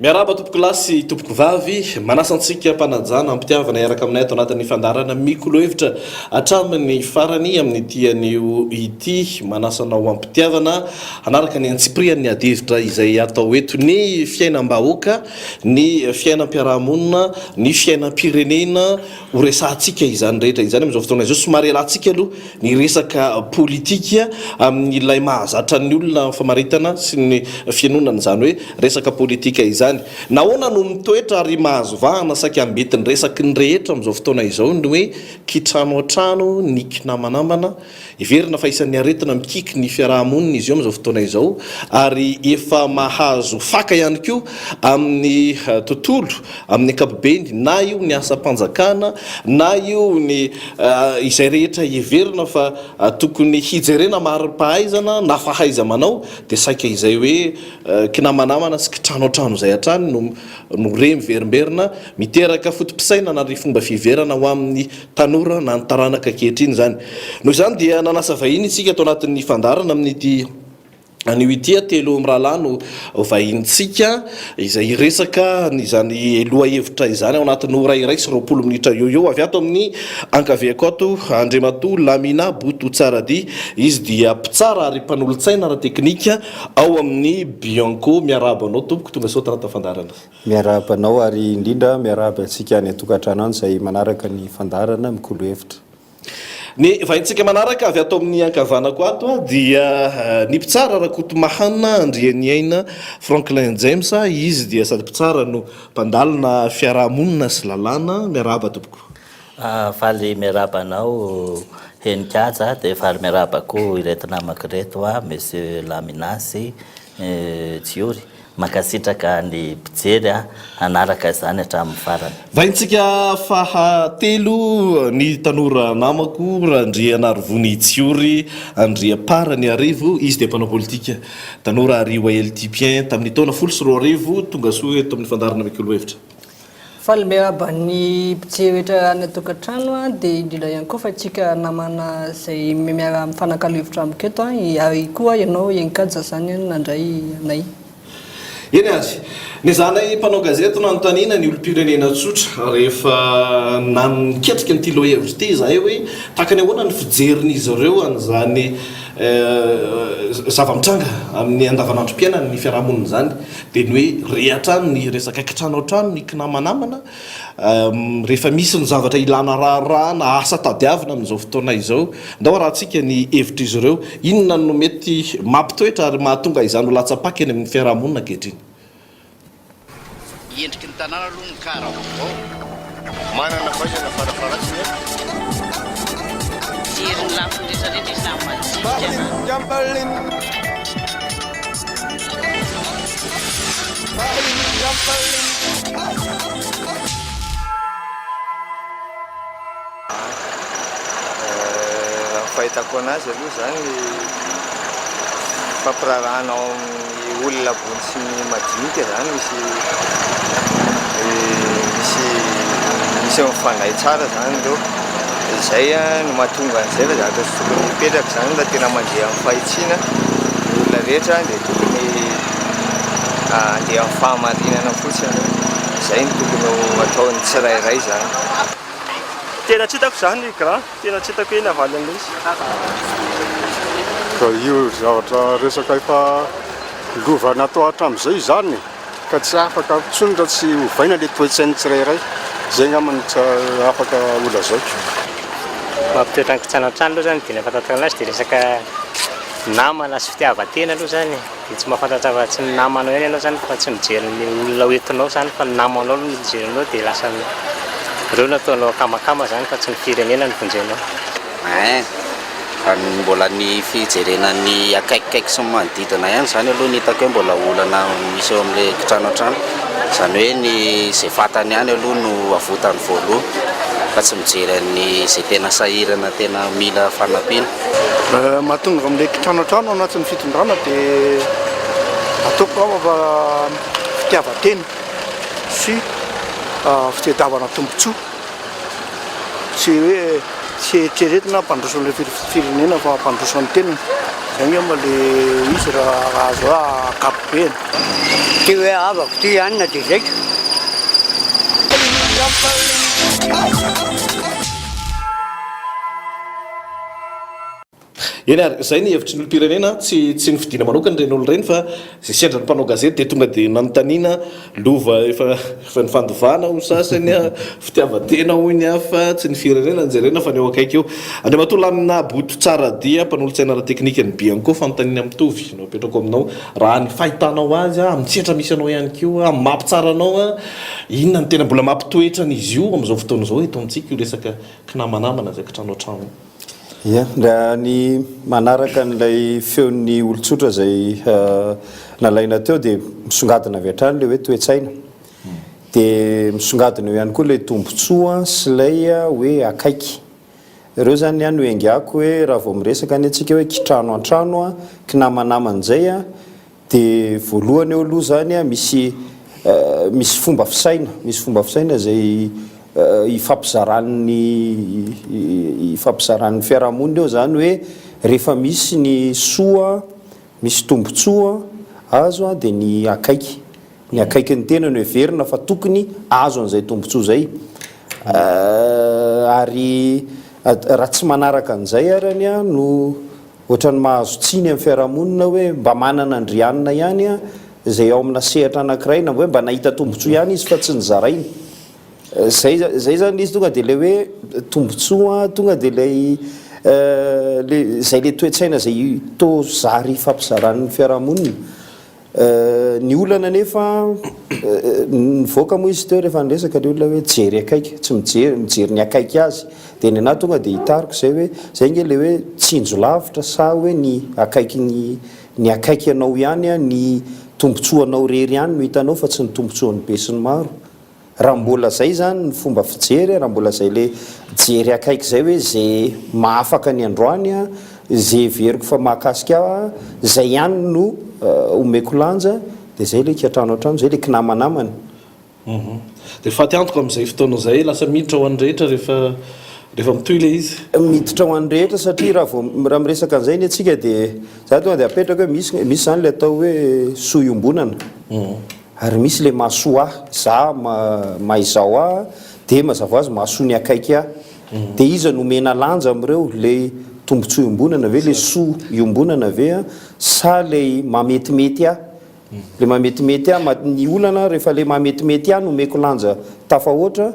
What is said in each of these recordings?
Miarahaba tompoko lahy sy tompoko vavy, manasa antsika am-panajana, am-pitiavana hiaraka aminay ato anatin'ny fandaharana Mikolo Hevitra hatramin'ny farany amin'ity anio ity. Manasa anao am-pitiavana hanaraka ny antsipirihan'ny adihevitra izay atao eto, ny fiainam-bahoaka, ny fiainam-piarahamonina, ny fiainam-pirenena, ho resahantsika izany rehetra izany amin'izao fotoana izao. Somary ialantsika aloha ny resaka politika amin'ilay mahazatra ny olona ny famaritana sy ny fihainoana an'izany hoe resaka politika izany. Nahoana no mitoetra ary mahazo vahana saika ambentin-dresaky ny rehetra amin'izao fotoana izao ny hoe kitrano an-trano ny kinamanamana? Heverina fa isan'ny aretina mikiky ny fiaraha-monina izy io amin'izao fotoana izao ary efa mahazo faka ihany koa amin'ny tontolo amin'ny ankapobeny na io ny asam-panjakana na io ny izay rehetra heverina fa tokony hijerena mari-pahaizana na fahaiza-manao dia saika izay hoe kinamanamana sy kitrano an-trano izay hatrany no no re miverimberina miteraka foto-pisainana ary fomba fiheverana ho amin'ny tanora na ny taranaka ankehitriny izany. Noho izany dia nanasa vahiny isika ato anatin'ny fandaharana amin'ity anio ity, telo mirahalahy no vahinintsika izay hiresaka an'izany lohahevitra izany ao anatin'ny ora 21 minitra eo eo. Avy ato amin'ny ankaviako ato Andriamatoa Lamina Boto Tsaradia, izy dia mpitsara ary mpanolotsaina ara-teknika ao amin'ny Bianco. Miarahaba anao tompoko, tonga soa ato anatin'ny fandaharana. Miarahaba anao ary indrindra miarahaba antsika any an-tokantrano any izay manaraka ny fandaharana Mikolo Hevitra. Ny vahintsika manaraka avy ato amin'ny ankavanako ato dia ny mpitsara Rakotomahana Andrianiaina Franklin James, izy dia sady mpitsara no mpandalina fiarahamonina sy lalàna. Miarahaba tompoko. Faly miarahaba anao Heninkaja dia faly miarahaba koa ireto namako ireto Monsieur Lamina sy Jiory. Mankasitraka ny mpijery hanaraka izany hatramin'ny farany. Vahintsika faha telo ny tanora namako Randrianarivony Tsiory Andriamparaniarivo, izy dia mpanao politika tanora ary YLTPien tamin'ny taona 2010, tonga soa eto amin'ny fandaharana Mikolo Hevitra. Faly miarahaba ny mpijery rehetra any an-tokantrano dia indrindra ihany koa fa isika namana izay miara mifanakalo hevitra amiko eto ary koa ianao Heninkaja izany nandray anay. Eny ary, nezahanay mpanao gazety nanontaniana ny olom-pirenena tsotra rehefa naniketrika an'ity lohahevitra ity izahay hoe tahaka ny ahoana ny fijerin'izy ireo an'izany zava-mitranga amin'ny andavanandrom-piainany ny fiarahamonina izany. Dia ny hoe re hatrany ny resaka kitrano an-trano, ny kinamanamana, rehefa misy ny zavatra ilana raharaha na asa tadiavina amin'izao fotoana izao. Ndao arahantsika ny hevitr'izy ireo. Inona no mety mampitoetra ary mahatonga izany ho latsa-paka eny amin'ny fiarahamonina ankehitriny? Endriky ny tanàna aloha ny car vaovao. Manana fahaizana farafaharatsiny an. Mijery ny lafiny rehetra rehetra izy na ny madinika na. Raha ny fahitako anazy aloha izany ny fampiraharahana ao amin'ny olona ambony sy ny madinika izany misy misy misy mifandray tsara izany ireo. Izay no mahatonga an'izay fa zavatra tsy tokony hipetraka izany raha tena mandeha amin'ny fahitsiana ny olona rehetra dia tokony handeha amin'ny fahamarinana fotsiny. Izay no tokony ho ataon'ny tsirairay izany. Tena tsy hitako izany grand, tena tsy hitako hoe ny havaly an'ilay izy. Ka io zavatra resaka efa lova natao hatramin'izay izany e, ka tsy afaka intsony raha tsy ovaina ilay toe-tsain'ny tsirairay, izay angamba no tsy afaka holazaiko. Mampitoetra ny kitranoantrano aloha izany dia ny ahafantarana azy dia resaka namana sy fitiavan-tena aloha izany e. Dia tsy mahafantatra afa tsy ny namanao ihany ianao zany fa tsy mijery ny olona ho entinao zany fa ny namanao no jerenao dia lasa ireo no ataonao akamakama zany fa tsy ny firenena no vonjenao. Ein, fa ny mbola ny fijerena ny akaikikaiky sy ny manodidina ihany izany aloha no hitako hoe mbola olana misy eo amin'ilay kitrano an-trano. Izany hoe ny izay fantany ihany aloha no avotany voalohany fa tsy mijery an'ny izay tena sahirana tena mila fanampiana. Mahatonga amin'ilay kitranoantrano ao anatin'ny fitondrana dia ataoko angamba fa fitiavan-tena sy fitadiavana tombontsoa sy hoe. Tsy eritreretina hampandroso an'ilay firenena fa hampandroso ny tenany. Izay angamba ilay izy raha azo ankapobeny. Ty hoe havako ty anona de zay ka. Eny ary, izay ny hevitry ny olom-pirenena, tsy tsy nofidina manokana ireny olona ireny fa izay sendra ny mpanao gazety dia tonga dia nanontaniana, lova efa efa nifandovana hoy ny sasany, fitiavan-tena hoy ny hafa, tsy ny firenena no jerena fa ny eo akaiky eo. Andriamatoa Lamina Boto Tsaradia, mpanolotsaina ara-teknika ny Bianco, fanontaniana mitovy no apetrako aminao, raha ny fahitanao azy, amin'ny sehatra misy anao ihany koa, amin'ny maha mpitsara anao, inona no tena mbola mampitoetra an'izy io amin'izao fotoana izao eto amintsika io resaka kinamanamana izay kitranoantrano io? Ia, raha ny manaraka an'ilay feon'ny olon-tsotra izay nalaina teo dia misongadina avy hatrany ilay hoe toe-tsaina. Dia misongadina eo ihany koa ilay tombontsoa sy ilay hoe akaiky. Ireo izany ny ahy no iaingako hoe raha vao miresaka anie tsika hoe kitrano an-trano, kinamanamana izay Dia voalohany eo aloha izany an, misy misy fomba fisaina, misy fomba fisaina izay ifampizaran'ny ifampizaran'ny fiarahamonina eo izany hoe rehefa misy ny soa, misy tombontsoa azo an, dia ny akaiky, ny akaikin'ny tena no heverina fa tokony azo an'izay tombontsoa izay. Ary raha tsy manaraka an'izay arany an no Ohatran'ny mahazo tsiny amin'ny fiarahamonina hoe mba manana andrianina ihany izay ao amina sehatra anankiray na hoe mba nahita tombontsoa ihany izy fa tsy nozaraina. Zay zay zany ilay izy tonga dia ilay hoe tombontsoa tonga dia ilay le zay ilay toe-tsaina izay toa zary ifampizaran'ny fiarahamonina. Ny olana anefa, nivoaka moa izy teo rehefa niresaka ilay olona hoe jery akaiky, tsy mijery, mijery ny akaiky azy. Dia ny anahy tonga dia hitariko izay hoe, izay ange ilay hoe tsinjo lavitra sa hoe ny akaiky ny, ny akaiky anao ihany, ny tombotsoanao irery ihany no hitanao fa tsy ny tombotsoan'ny besinimaro. Raha mbola zay zany ny fomba fijery, raha mbola zay le jery akaiky zay hoe ze mahafaka ny androany, ze heveriko fa mahakasika ahy, zay ihany no omeko lanja, de zay le kiantrano antrano, zay le kinamanamana. Dia faty antoka amin'izay fotoana izay, lasa miditra ho an'ny rehetra rehefa rehefa mitohy ilay izy. Miditra ho an'ny rehetra satria raha vao raha miresaka an'izay anie tsika dia za tonga dia apetrako hoe misy misy zany le atao hoe soa iombonana. Ary misy le mahasoa ahy, za maha izaho ahy dia mazava ho azy mahasoa ny akaiky ahy. Dia iza no omena lanja amin'ireo? Ilay tombontsoa iombonana ve, ilay soa iombonana ve sa ilay mahametimety ahy? Ilay mahametimety ahy, ny olana rehefa ilay mahametimety ahy no omeko lanja tafahoatra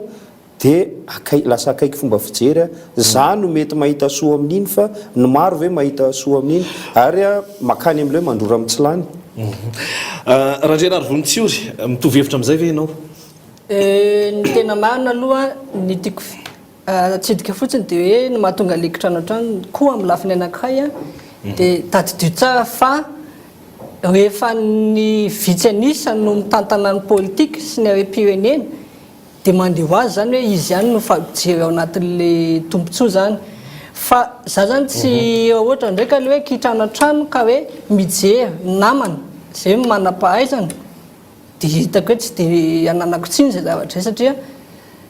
Dia akai, lasa akaiky fomba fijery a, za no mety mahita soa amin'iny fa ny maro ve mahita soa amin'iny? Ary a, makany amin'ilay hoe mandrora mitsilany. Randrianarivony Tsiory, mitovy hevitra amin'izay ve ianao? Ny tena marina aloha, ny tiako atsidika fotsiny dia hoe ny mahatonga ilay kitranoantrano koa amin'ny lafiny anankiray a, dia tadidio tsara fa rehefa ny vitsy an'isa no mitantana ny politika sy ny harem-pirenena Dia mandeha ho azy zany hoe izy ihany no mijery ao anatin'le tombotsoa zany. Fa za zany tsy ohatra ndraika le hoe kitrano an-trano ka hoe mijery namana zay manam-pahaizana dia hitako hoe tsy dia ananako tsiny zay zavatra zay satria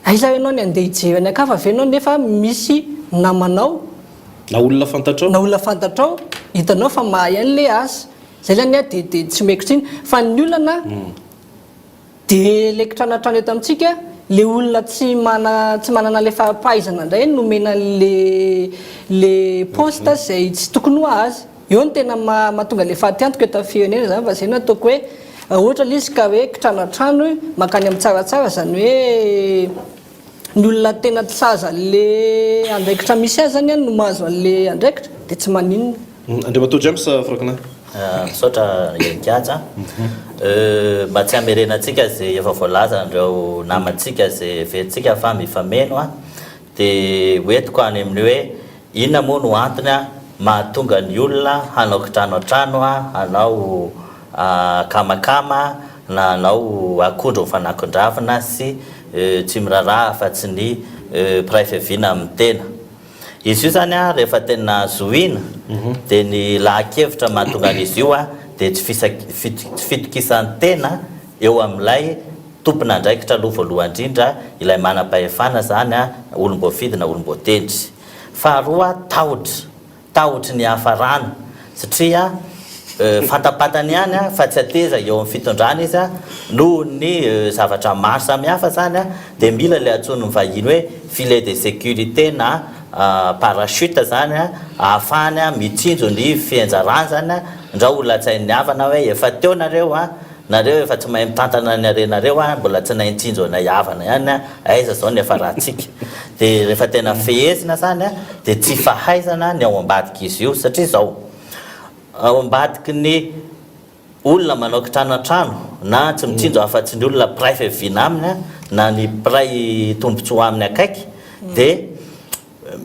aiza ary ianao ny andeha hijery any an-kafa ve ianao nefa misy namanao Na olona fantatrao. Na olona fantatrao hitanao fa mahay an'le asa. Zay zany aho dia dia tsy omeko tsiny fa ny olana Dia le kitranatrano eto amintsika, le olona tsy mana tsy manana le fari-pahaizana indray no omena an'le le poste izay tsy tokony ho azy. Eo no tena mahatonga le fatiantoka eto amin'ny firenena izany fa izay no ataoko hoe raha ohatra le izy ka hoe kitranatrano mankany amin'ny tsaratsara izany hoe ny olona tena tsy sahaza an'le andraikitra misy azy zany no mahazo an'le andraikitra dia tsy maninona. Andriamatoa James Franklin. Misaotra Heninkaja. Mba tsy hamerenantsika izay efa voalazan'ireo namantsika izay heverintsika fa mifameno dia hoentiko any amin'ny hoe inona moa no antony mahatonga ny olona hanao kitrano an-trano, hanao akamakama na hanao akondro mifanakon-dravina sy tsy miraharaha afa-tsy ny mpiray fiaviana amin'ny tena. Izy io izany rehefa tena zohiana dia ny laha-kevitra mahatonga an'izy io dia tsy fitokisan-tena eo amin'ilay tompon'andraikitra aloha voalohany indrindra, ilay manam-pahefana izany, olom-boafidy na olom-boatendry. Faharoa, tahotra. Tahotry ny hiafarana. Satria fantapantany ihany fa tsy hateza eo amin'ny fitondrana izy noho ny zavatra maro samihafa izany dia mila ilay antsoin'ny vahiny hoe filet de sécurité na parachute izany ahafahany mitsinjo ny fianjarany izany ndrao ho latsain'ny havana hoe efa teo nareo an, nareo efa tsy mahay mitantana ny harenareo an, mbola tsy nahay nitsinjo anay havana ihany an, aiza izao ny hiafarantsika. Dia rehefa tena fehezina izany dia tsy fahaizana ny ao ambadik'izy io satria izao, ao ambadiky ny olona manao kitrano an-trano na tsy mitsinjo afa-tsy ny olona mpiray fiaviana aminy na ny mpiray tombontsoa aminy akaiky dia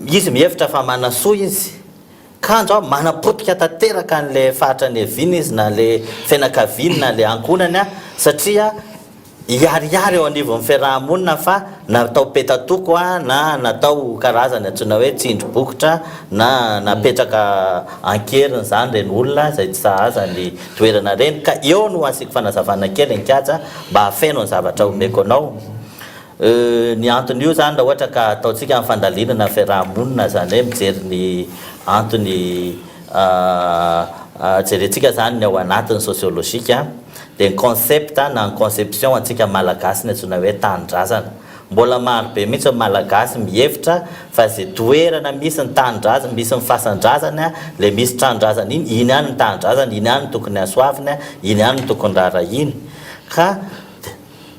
izy mihevitra fa manasoa izy kanjo an manapotika tanteraka an'ilay faritra niaviany izy na ilay fianakaviany na ilay ankohonany satria Hiharihary eo anivon'ny fiaraha-monina fa natao peta-toko na natao karazany antsoina hoe tsindry bokotra na napetraka an-keriny izany ireny olona izay tsy sahaza ny toerana ireny. Ka eo no asiako fanazavana kely Nkaja mba hahafeno ny zavatra omeko anao. Ny anton'io izany raha ohatra ka ataontsika ny fandalinana fiaraha-monina izany hoe mijery ny antony Jerentsika izany ny ao anatiny sociologique dia ny concept na ny conception antsika Malagasy ny antsoina hoe tanindrazana. Mbola maro be mihitsy ny Malagasy mihevitra fa izay toerana misy ny tanindrazana, misy ny fasan-drazany, ilay misy tranon-drazana iny, iny ihany ny tanindrazana, iny ihany no tokony hasoaviny, iny ihany no tokony rarahiny. Ka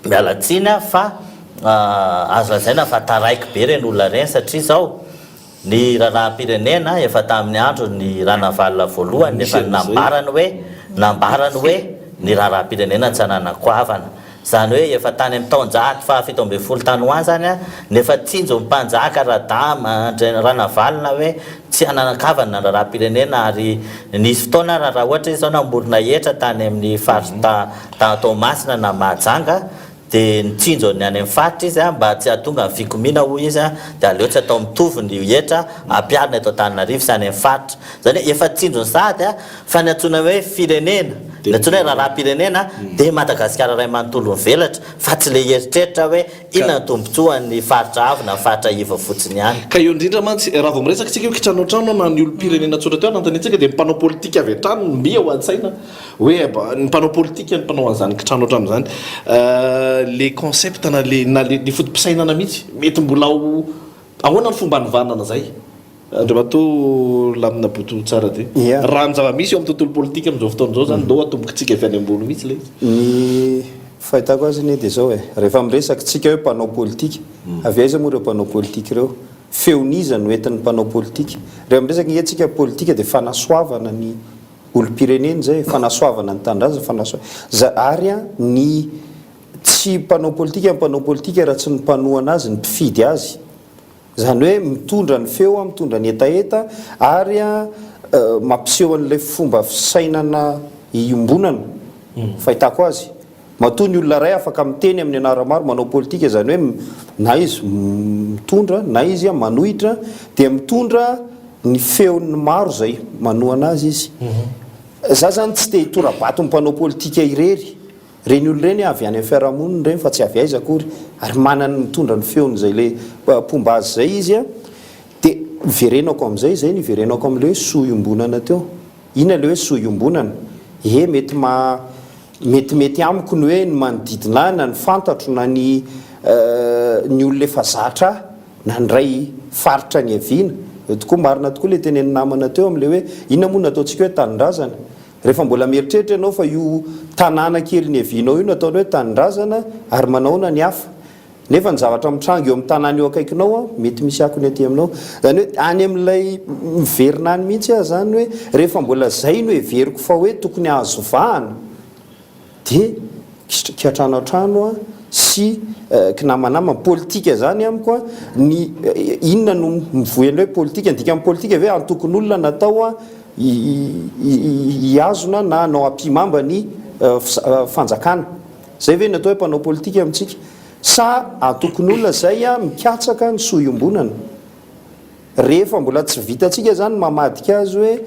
miala tsiny aho fa azo lazaina fa taraiky be ireny olona ireny satria izao, Ny raharaham-pirenena efa tamin'ny andron'i Ranavalona voalohany efa nambarany hoe nambarany hoe ny raharaham-pirenena tsy ananako havana. Izany hoe efa tany amin'ny taonjato faha 17 tany ho any izany no efa tsinjon'ny mpanjaka Radama Ranavalona hoe tsy ananan-kavana ny raharaham-pirenena ary nisy fotoana ary raha ohatra izy izao namorona hetra tany amin'ny faritra Toamasina na Mahajanga Dia nitsinjo ny any amin'ny faritra izy mba tsy hahatonga ny fikomiana hoy izy dia aleo tsy atao mitovy ny hetra ampiharina eto Antananarivo sy any amin'ny faritra. Izany hoe efa tsinjony sahady fa ny antsoina hoe firenena, ny antsoina hoe raharaham-pirenena dia Madagasikara iray manontolo mivelatra fa tsy ilay eritreritra hoe inona ny tombotsoan'ny faritra avo na ny faritra iva fotsiny ihany. Ka eo indrindra mantsy, raha vao miresaka isika hoe kitranoantrano na ny olom-pirenena tsotra teo anantanitsika dia ny mpanao politika avy hatrany no mby ao an-tsaina. Hoe ny mpanao politika no mpanao an'izany kitrano hatramin'izany. Le concept na le na le le foto-pisainana mihitsy mety mbola ao ahoana ny fomba hanovanana izay? Andriamatoa Lamina Boto Tsaradia. Raha ny zava-misy eo amin'ny tontolo politika amin'izao fotoana izao izany, ndao atombokitsika avy any ambony mihitsy ilay izy. Ny fahitako azy anie dia izao e, rehefa miresaka tsika hoe mpanao politika, avy aiza moa ireo mpanao politika ireo? Feon'iza no entin'ny mpanao politika? Rehefa miresaka ange tsika politika dia fanasoavana ny olom-pirenena izay, fanasoavana ny tanindrazana, fanasoa, za, ary an, ny tsy mpanao politika ny mpanao politika raha tsy ny mpanohana azy, ny mpifidy azy. Izany hoe mitondra ny feo an, mitondra ny hetaheta ary an, mampiseho an'ilay fomba fisainana iombonana, fahitako azy. Matoa ny olona iray afaka miteny amin'ny anara-maro manao politika, izany hoe na izy mitondra na izy manohitra dia mitondra ny feon'ny maro izay manohana azy izy. Za zany tsy te hitora-bato ny mpanao politika irery. Ireny olona ireny avy any amin'ny fiarahamonina ireny fa tsy avy aiza akory ary manana mitondra ny feon'izay ilay mpomba azy izay izy. Dia iverenako amin'izay, izay no iverenako amin'ilay hoe soa iombonana teo. Inona ilay hoe soa iombonana? Ie, mety maha metimety amiko ny hoe ny manodidina ahy na ny fantatro na ny ny olona efa zatra ahy na ny iray faritra niaviana. Eo tokoa, marina tokoa ilay tenenin'ny namana teo amin'ilay hoe inona moa no ataontsika hoe tanindrazana? Rehefa mbola mieritreritra ianao fa io tanàna kely niavianao io no ataonao hoe tanindrazana ary manahoana ny hafa? Nefa ny zavatra mitranga eo amin'ny tanàna eo akaikinao an, mety misy akony aty aminao. Izany hoe any amin'ilay miverina any mihitsy aho izany hoe rehefa mbola izay no heveriko fa hoe tokony hahazo vahana dia kiantranoantrano an sy kinamanama. Politika izany amiko an, ny inona no mivoy an'ilay hoe politika? Ny dikan'ny politika ve antokon'olona natao an hihazona na hanao ampihimamba ny fanjakana? Zay ve ny atao hoe mpanao politika amintsika? Sa antokon'olona zay mikatsaka ny soa iombonana? Rehefa mbola tsy vitantsika zany ny mamadika azy hoe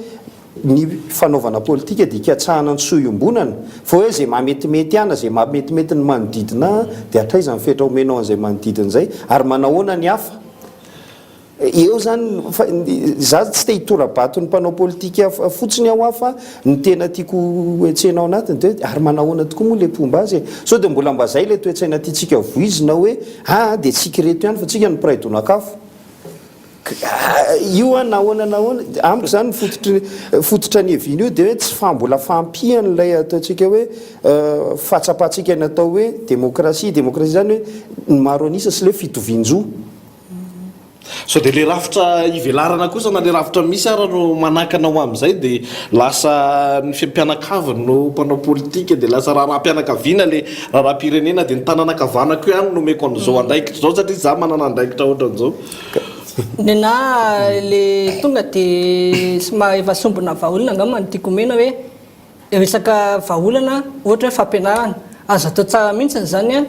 ny fanaovana politika dia ikatsahana ny soa iombonana, fa hoe zay mahametimety ahy na zay mahametimety ny manodidina ahy dia hatraiza ny fetra omenao an'izay manodidina izay ary manahoana ny hafa? Eo zany fa za tsy te hitora-bato ny mpanao politika fotsiny aho fa ny tena tiako hetsehina ao anatiny dia hoe ary manahoana tokoa moa le mpomba azy e? Sao dia mbola mba zay le toe-tsaina tiantsika voizina hoe aa dia tsika ireto ihany fa tsika no mpiray donak'afo. Io an na ahoana na ahoana, amiko zany ny fototry fototra niaviana io dia hoe tsy fa mbola fahampian'ilay ataontsika hoe fahatsapantsika ny atao hoe demokrasia, demokrasia zany hoe ny maro an'isa sy le hoe fitovian-jo. Sao dia ilay rafitra ivelarana kosa na ilay rafitra misy ara no manakana ho amin'izay dia lasa ny mpianakavy no mpanao politika dia lasa raharaham-pianakaviana ilay raharaham-pirenena dia ny tanana ankavanako ihany no omeko an'izao andraikitra izao satria izaho manana andraikitra ohatran'izao. Nenà ilay tonga dia somary efa sombina vahaolana angamba no tiako omena hoe resaka vahaolana ohatra hoe fampianarana. Azo atao tsara mihitsy izany an!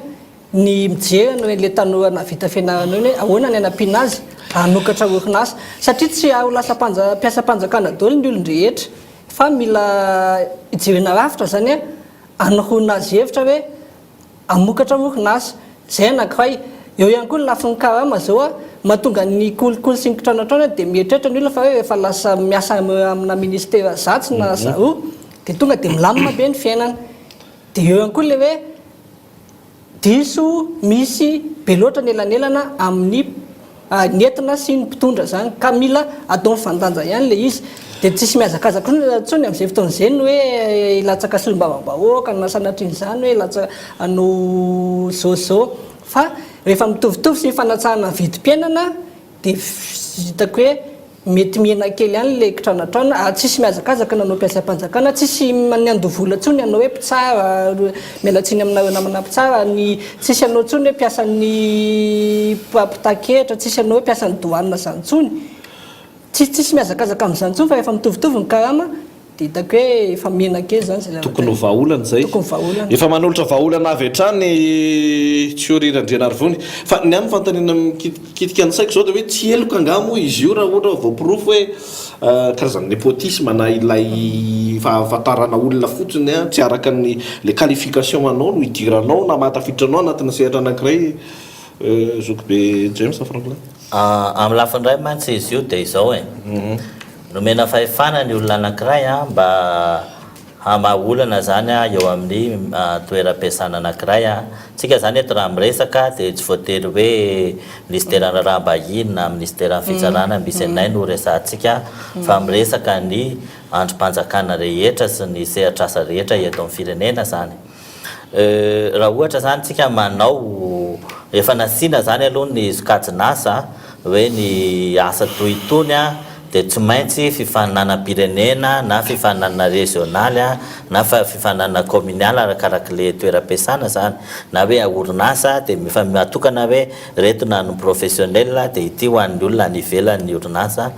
Ny mijery an'ireny le tanora nahavita fianarana ireny hoe ahoana ny hanampiana azy hanokatra orinasa satria tsy ho lasa mpiasam-panjakana daholo ny olon-drehetra fa mila jerena rafitra zany an, hanoroana azy hevitra hoe hamokatra orinasa. Izay anankiray. Eo ihany koa ny lafiny karama zao an, mahatonga ny kolikoly sy ny kitranoantrano dia mieritreritra ny olona fa hoe rehefa lasa miasa amina ministera zatsy na zaroa dia tonga dia milamina be ny fiainana. Dia eo ihany koa ilay hoe Diso misy be loatra ny elanelana amin'ny ny entina sy ny mpitondra zany ka mila atao mifandanja ihany le izy de tsisy mihazakazaka intsony amin'izay fotoana izay ny hoe hilatsaka solombavambahoaka na sanatrian'izany hoe hilatsaka hanao zao sy zao fa rehefa mitovitovy sy mifanatsahana ny vidim-piainana Dia hitako hoe mety mihena kely ihany ilay kitranatrana ary tsisy mihazakazaka nanao mpiasam-panjakana, tsisy niandoha vola intsony hanao hoe mpitsara, miala tsiny aminareo namana mpitsara, ny tsisy hanao intsony hoe mpiasan'ny mpitaky hetra, tsisy hanao hoe mpiasan'ny douane izany intsony. Tsisy tsisy mihazakazaka amin'izany intsony fa rehefa mitovitovy ny karama Dia hitako hoe efa mihena kely izany izay zavatra Tokony ho vahaolana izay. Tokony vahaolana. Efa manolotra vahaolana avy hatrany Tsiory Randrianarivony. Fa ny ahy ny fanontaniana mikitikitika ny saiko izao dia hoe tsy heloka angaha moa izy io raha ohatra voaporofo hoe karazana nepotisme na ilay fahafantarana olona fotsiny tsy araka ny ilay qualification anao no idiranao na mahatafiditra anao anatina sehatra anankiray Zokibe James Franklin. Amin'ny lafiny iray mantsy izy io dia izao e. Nomena fahefana ny olona anankiray mba hamaha olana izany eo amin'ny toeram-piasana anankiray. Tsika izany eto raha miresaka dia tsy voatery hoe minisiteran'ny raharaham-bahiny na minisiteran'ny fitsarana misy anay no resahantsika fa miresaka ny andrim-panjakana rehetra sy ny sehatr'asa rehetra eto amin'ny firenena izany. Raha ohatra izany tsika manao, efa nasiana izany aloha ny sokajin'asa hoe ny asa toy itony dia tsy maintsy fifaninanam-pirenena na fifaninanana rezionaly na fifaninanana kaominialy arakarak'ilay toeram-piasana izany na hoe orinasa dia efa natokana hoe ireto na ny professionnel dia ity ho an'ny olona any ivelan'ny orinasa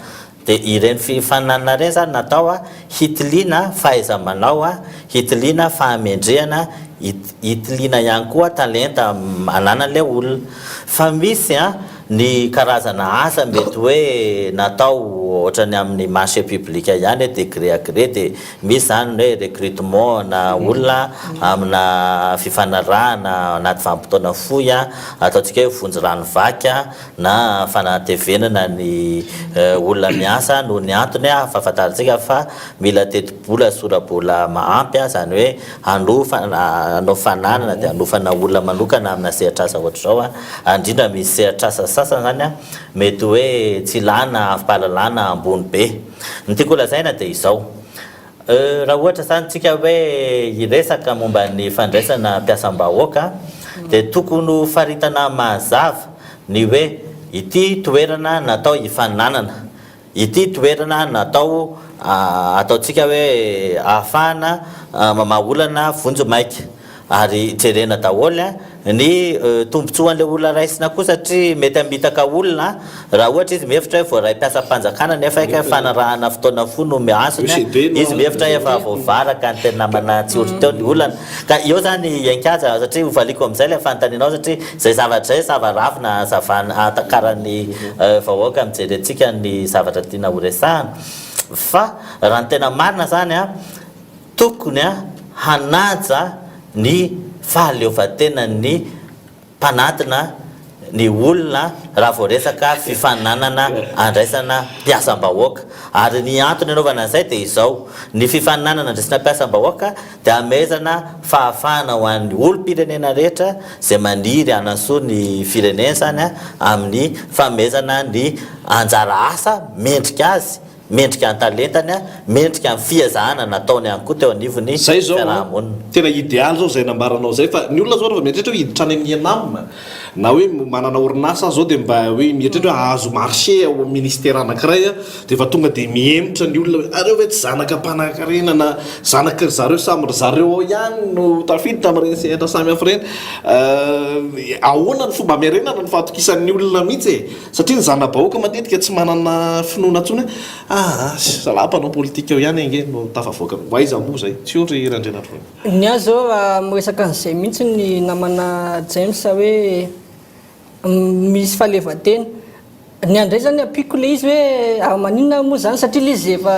Dia ireny fifaninanana ireny izany natao hitiliana fahaiza-manao, hitiliana fahamendrehana, hitiliana ihany koa talenta ananan'ilay olona. Fa misy ny karazana asa mety hoe natao ohatran'ny amin'ny marché public ihany hoe de gré à gré dia misy izany ny hoe recrutement na olona amina fifanarahana anaty vanim-potoana fohy, ataontsika hoe vonjy rano vaky, na fanatevenana ny olona miasa noho ny antony ahafantarantsika fa mila tetibola sy sora-bola mahampy, izany hoe hanofa hanao fananana dia hanofana olona manokana amina sehatr'asa ohatr'izao, ary indrindra misy sehatr'asa sasany izany mety hoe tsy ilana avi-pahalalana ambony be. Ny tiako holazaina dia izao, Raha ohatra izany tsika hoe hiresaka momba ny fandraisana mpiasam-bahoaka dia tokony ho faritana mazava ny hoe ity toerana natao hifaninanana, ity toerana natao ataontsika hoe ahafahana mamaha olana vonjimaika ary jerena daholo Ny tombotsoan'ilay olona raisina koa satria mety hamitaka olona raha ohatra izy mihevitra hoe voaray mpiasam-panjakana nefa kay fanarahana fotoana fohy no azony, izy mihevitra hoe efa voavaraka ny teny namana Tsiory teo ny olana. Ka eo zany Iankaja satria hovaliako amin'izay ilay fanontanianao satria izay zavatra izay zava-ravina hazavana ahatakaran'ny vahoaka mijery antsika ny zavatra tiana horesahana fa raha ny tena marina zany an, Tokony hanaja ny fahaleovantenan'ny mpanatona ny olona raha vao resaka fifaninanana andraisana mpiasam-bahoaka. Ary ny antony anaovana an'izay dia izao, ny fifaninanana andraisana mpiasam-bahoaka dia amezana fahafahana ho an'ny olom-pirenena rehetra izay maniry hanasoa ny firenena izany amin'ny fanomezana ny anjara asa mendrika azy, mendrika ny talentany, mendrika ny fiezahana nataony ihany koa teo anivon'ny Zay zao an, fiaraha-monina. tena idealy zao zay nambaranao zay fa ny olona zao rehefa mieritreritra hoe hiditra any amin'ny ENAM na hoe manana orinasa aho zao dia mba hoe mieritreritra hoe hahazo marché ao amin'ny ministera anankiray aho dia efa tonga dia mihemotra ny olona hoe areo ve tsy zanaka mpanankarena na zanaky ry zareo samy ry zareo ao ihany no tafiditra amin'ireny sehatra samy hafa ireny. Ahoana ny fomba hamerenana ny fahatokisan'ny olona mihitsy e? Satria ny zana-bahoaka matetika tsy manana finoana intsony hoe aa zalahy mpanao politika eo ihany ange no tafavoaka. Ho aiza moa izay? Tsy io ry Randrianarivony. Ny ahy izao raha miresaka an'izay mihitsy ny namana James hoe misy fahaleovantena. Ny ahy indray izany ampiako ilay izy hoe ary maninona ary moa izany satria ilay izy efa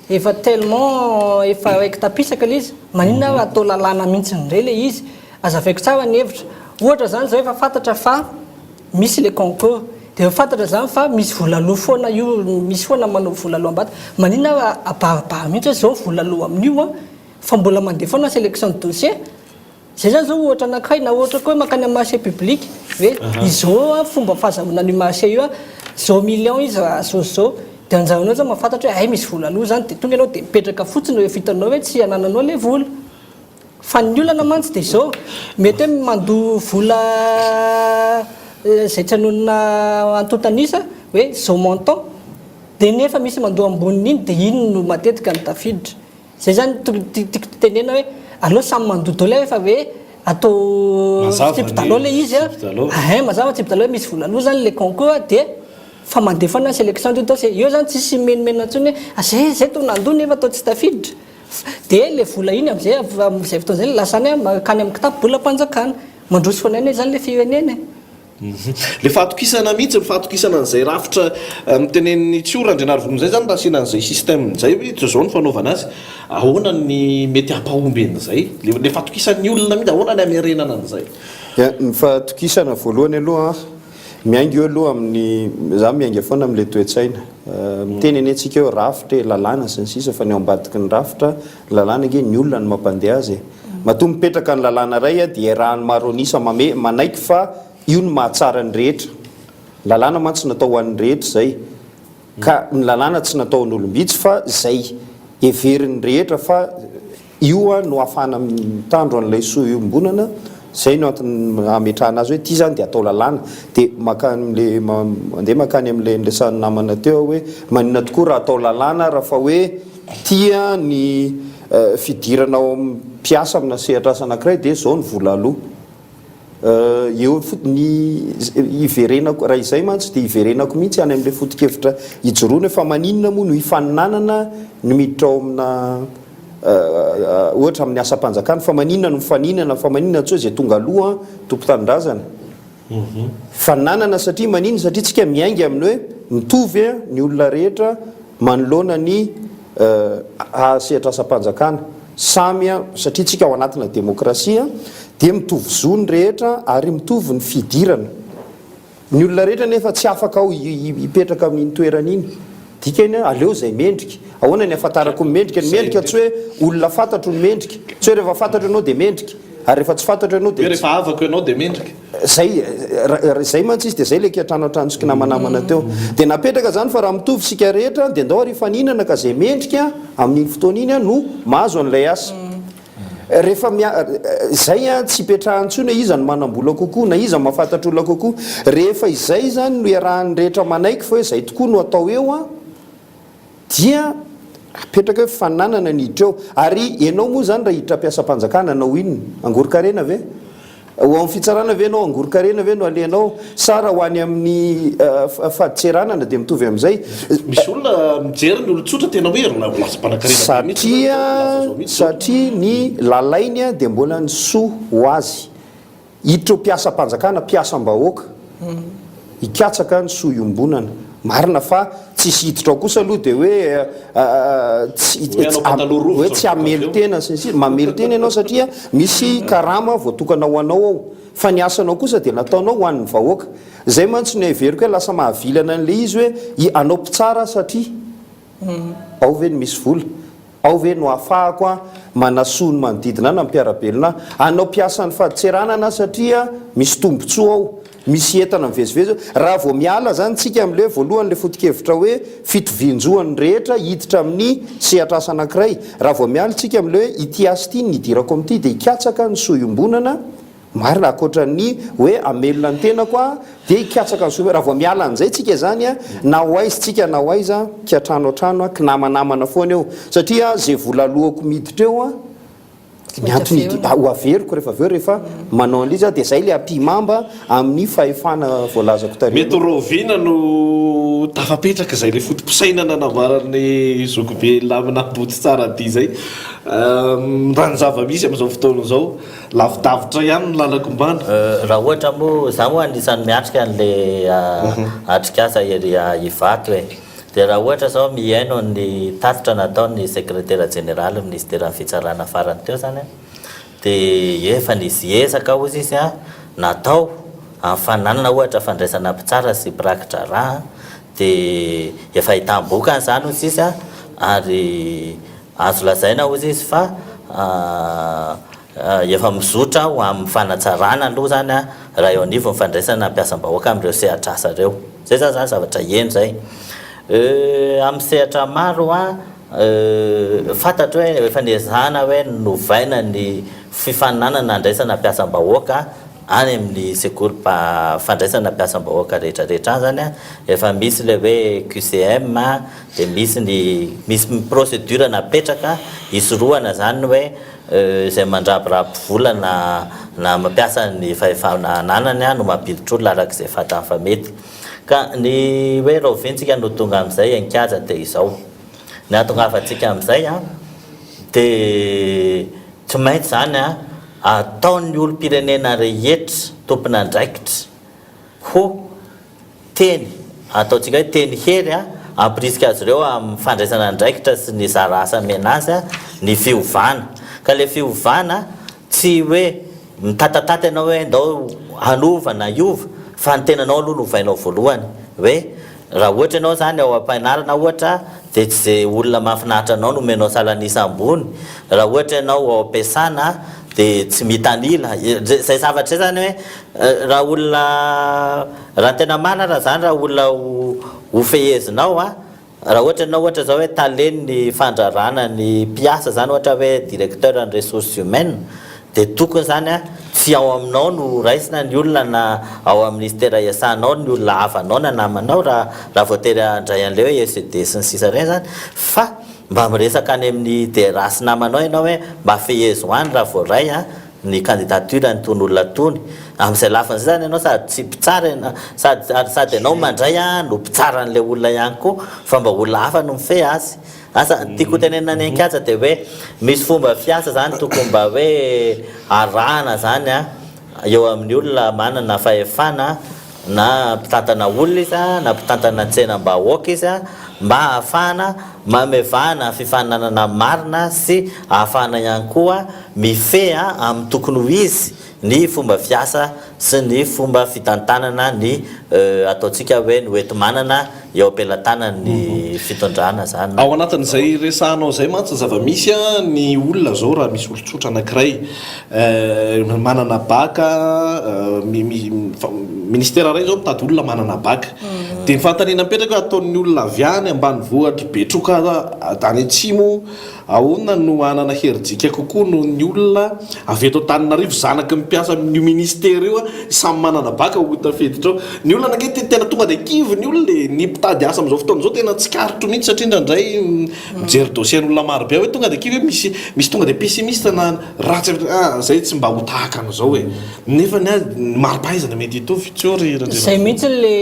efa tellement efa raiki-tapisaka ilay izy, maninona ary atao lalàna mihitsy indray ilay izy? Azavaiko tsara ny hevitra. Ohatra izany izao efa fantatra fa misy ilay concours, dia efa fantatra izany fa misy vola aloa foana io, misy foana manao vola aloam-bata. Maninona ary abaribary mihitsy hoe izao vola aloa amin'io an, fa mbola mandeha foana sélection de dossier? Zay zany zao ohatra anankiray na ohatra koa hoe mankany amin'ny marché public hoe izao an fomba fahazahoana an'io marché io an, zao million izy raha zao sy zao, dia anjaranao zany mahafantatra hoe hay misy vola aloa zany dia tonga ianao dia mipetraka fotsiny rehefa hitanao hoe tsy anananao ilay vola. Fa ny olana mantsy dia izao, mety hoe mandoa vola izay tsy anonona antontan'isa hoe zao montant dia nefa misy mandoa ambonin'iny dia iny no matetika no tafiditra. Zay zany tiako tenena hoe aleo samy mandoa daholo e fa hoe atao fitsipi-dalao le izy a, ahin mazava fitsipi-dalao hoe misy vola aloa zany le concours dia fa mandeha foana ny selection de dossier, eo zany tsisy mimenomenona intsony hoe zay zay toa nandoa nefa toa tsy tafiditra, dia le vola iny amizay amizay fotoana zay lasa any mankany amin'ny kitapo-bolam-panjakana, mandroso foana ihany zany le firenena e. Le fahatokisana mihitsy, ny fahatokisana an'izay rafitra notenenin'i Tsiora Randrianarivony izay zany raha asiana an'izay système izay hoe toa izao no fanaovana azy, ahoana ny mety hampahomby an'izay? Le le fahatokisan'ny olona mihitsy, ahoana ny hamerenana an'izay? Ya, ny fahatokisana voalohany aloha an, miainga eo aloha amin'ny, za miainga foana amin'ilay toe-tsaina. Miteny anie tsika hoe rafitra e, lalàna sy ny sisa fa ny ao ambadiky ny rafitra, ny lalàna ange ny olona no mampandeha azy e. Matoa mipetraka ny lalàna iray dia iarahan'ny maro an'isa mame manaiky fa io no mahatsara ny rehetra. Ny lalàna mantsy natao ho an'ny rehetra izay. Ka ny lalàna tsy natao an'olom-bitsy fa izay heverin'ny rehetra fa io no ahafahana mitandro an'ilay soa iombonana, izay no antony ametrahana azy hoe ity izany dia atao lalàna. Dia mankany amin'ilay mandeha mankany amin'ilay niresahan'ny namana teo aho hoe maninona tokoa raha atao lalàna raha fa hoe Tia ny fidirana ao amin'ny mpiasa amina sehatr'asa anankiray dia izao ny vola aloa. Eo ny hiverenako, raha izay mantsy dia hiverenako mihitsy any amin'ilay foto-kevitra ijoroana hoe fa maninona moa no hifaninanana ny miditra ao amina ohatra amin'ny asam-panjakana, fa maninona no mifaninana, fa maninona tsy hoe izay tonga aloha tompon-tanindrazana. Fananana satria maninona? Satria tsika miainga amin'ny hoe mitovy ny olona rehetra manoloana ny sehatr'asam-panjakana. Samy satria tsika ao anatina demokrasia dia mitovy zo ny rehetra ary mitovy ny fidirana. Ny olona rehetra nefa tsy afaka ao hipetraka amin'iny toerana iny. Dikany aleo izay mendrika. Ahoana ny ahafantarako ny mendrika? Ny mendrika tsy hoe olona fantatro no mendrika. Tsy hoe rehefa fantatro ianao dia mendrika. Ary rehefa tsy fantatro ianao dia. Hoe rehefa havako ianao dia mendrika. Zay, zay mantsy izy dia zay ilay kiantranoantrano sy kinamanamana teo. Dia napetraka izany fa raha mitovy isika rehetra dia ndao ary hifaninana ka izay mendrika amin'iny fotoana iny no mahazo an'ilay asa. Rehefa mia, izay an, tsy ipetrahany intsony hoe iza no manam-bola kokoa na iza no mahafantatra olona kokoa. Rehefa izay izany no iarahan'ny rehetra manaiky fa hoe izay tokoa no atao eo an, dia apetraka hoe fananana ny hiditra eo. Ary ianao moa izany raha hiditra mpiasam-panjakana hanao inona? Hangoron-karena ve? Ho ao amin'ny fitsarana ve ianao? Hangoron-karena ve no alehanao? Sa raha ho any amin'ny fadintseranana dia mitovy amin'izay? Misy olona mijery ny olon-tsotra tena hoe lasa mpanankarena be mihitsy Satria satria ny lalainy dia mbola ny soa ho azy. Hiditra ho mpiasam-panjakana, mpiasam-bahoaka, hikatsaka ny soa iombonana. Marina fa tsisy hiditra ao kosa aloha dia hoe tsy hoe tsy hamelon-tena sy ny sisa. Mamelon-tena ianao satria misy karama voatokana ho anao ao. Fa ny asanao kosa dia nataonao ho an'ny vahoaka. Izay mantsy no heveriko hoe lasa mahavilana an'ilay izy hoe i anao mpitsara satria ao ve no misy vola? Ao ve no ahafahako a manasoa ny manodidina ahy na ny mpiara-belona ahy? Anao mpiasan'ny fadintseranana satria misy tombontsoa ao, misy entana mivezivezy ao. Raha vao miala izany tsika amin'ilay hoe voalohany ilay foto-kevitra hoe fitovian-jo an'ny rehetra hiditra amin'ny sehatr'asa anankiray, raha vao miala tsika amin'ilay hoe ity asa ity no nidirako amin'ity dia hikatsaka ny soa iombonana, Marina, ankoatra ny hoe hamelona ny tenako aho dia hikatsaka ny soa. Raha vao miala an'izay tsika izany na ho aiza tsika na ho aiza, kiantrano an-trano, kinamanamana foana eo. Satria izay vola aloako miditra eo, ny antony ho averiko rehefa avy eo rehefa manao an'ilay izy aho, dia izay ilay ampihimamba amin'ny fahefana voalazako tary Mety aloha. rahoviana no tafapetraka izay ilay foto-pisainana nambaran'i Zokibe Lamina Amboditsaradia izay raha ny zava-misy amin'izao fotoana izao. Lavidavitra ihany ny lalako-mbana. Raha ohatra moa, za moa anisan'ny miatrika an'le atrikasa ery Ivato e. Dia raha ohatra zao mihaino ny tatitra nataon'ny sekretera jeneralin'ny minisiteran'ny fitsarana farany teo zany an, dia efa nisy ezaka hozy izy an, natao amin'ny fananana ohatra fandraisana mpitsara sy mpiraki-draharaha dia efa ahitam-bokany izany hozy izy an, ary Azo lazaina hozy izy fa efa mizotra ho amin'ny fanatsarana aloha izany raha eo anivon'ny fandraisana mpiasam-bahoaka amin'ireo sehatr'asa ireo. Izay izany izany zavatra heno izay. Amin'ny sehatra maro fantatro hoe efa niezahana hoe novaina ny fifaninanana handraisana mpiasam-bahoaka any amin'ny sekoly fandraisana mpiasam-bahoaka rehetra rehetra any izany efa misy ilay hoe QCM dia misy ny misy procédure napetraka hisorohana izany hoe izay mandrabiraby vola na na mampiasa ny fahefana ananany no mampiditra olona araka izay fantany fa mety. Ka ny hoe rahoviantsika no tonga amin'izay an-kianja dia izao. Ny hahatongavantsika amin'izay an dia tsy maintsy izany an ataon'ny olom-pirenena rehetra tompon'andraikitra ho Teny, ataontsika hoe teny hery, hampirisika azy ireo amin'ny fandraisana andraikitra sy ny zara asa omena azy ny fiovana. Ka ilay fiovana tsy hoe mitatatata ianao hoe ndao hanova na hiova fa ny tenanao aloha no ovainao voalohany. Hoe raha ohatra ianao izany ao am-pianarana ohatra dia tsy izay olona mahafinaritra anao no omenao salan'isa ambony. Raha ohatra ianao ao am-piasana dia tsy mitanila. Izay zavatra izay izany hoe Raha olona, raha ny tena marina raha zany raha olona ho fehezinao an, raha ohatra ianao ohatra zao hoe talen'ny fandrarana ny mpiasa zany ohatra hoe directeur ny ressources humaines dia tokony zany an tsy ao aminao no raisina ny olona na ao amin'ny ministera iasanao ny olona havanao na namanao raha raha voatery handray an'ilay hoe ECD sy ny sisa ireny zany fa mba miresaka any amin'ny DRH sy namanao ianao hoe mba fehezo any raha voaray an ny candidature an'itony olona itony, amin'izay lafiny izay zany ianao sady tsy mpitsara ianao, sady ary sady ianao mandray an no mpitsara an'ilay olona ihany koa fa mba olona hafa no mifehy azy. Asa, ny tiako hotenenina any an-kianja dia hoe misy fomba fiasa zany tokony mba hoe arahana zany an eo amin'ny olona manana fahefana na mpitantana olona izy na mpitantana tsenam-bahoaka izy mba hahafahana mamevahana fifaninanana marina sy hahafahana ihany koa mifehy amin'ny tokony ho izy ny fomba fiasa sy ny fomba fitantanana ny ataontsika hoe ny hoenti-manana eo am-pelatanan'ny fitondrana izany. Ao anatin'izay resahanao izay mantsy ny zava-misy, ny olona izao raha misy olon-tsotra anankiray manana bac, ministera iray izao mitady olona manana bac, dia ny fanontaniana mipetraka hoe ataon'ny olona avy any ambanivohitr'i Betroka any atsimo Ahoana no hanana herijika kokoa noho ny olona avy eto Antananarivo zanaky ny mpiasa amin'io ministera io samy manana bac ho tafiditra ao? Ny olona ange tena tonga dia kivy ny olona e! Ny mpitady asa amin'izao fotoana izao tena tsikaritro mihitsy satria indraindray mijery dossier an'olona maro be aho hoe tonga dia kivy hoe misy misy tonga dia pessimiste na ratsy avy ah zay tsy mba ho tahaka an'izao e! Nefa ny ahy ny mari-pahaizana mety hitovy, tsy eo ry Randrianarivo. Izay mihitsy le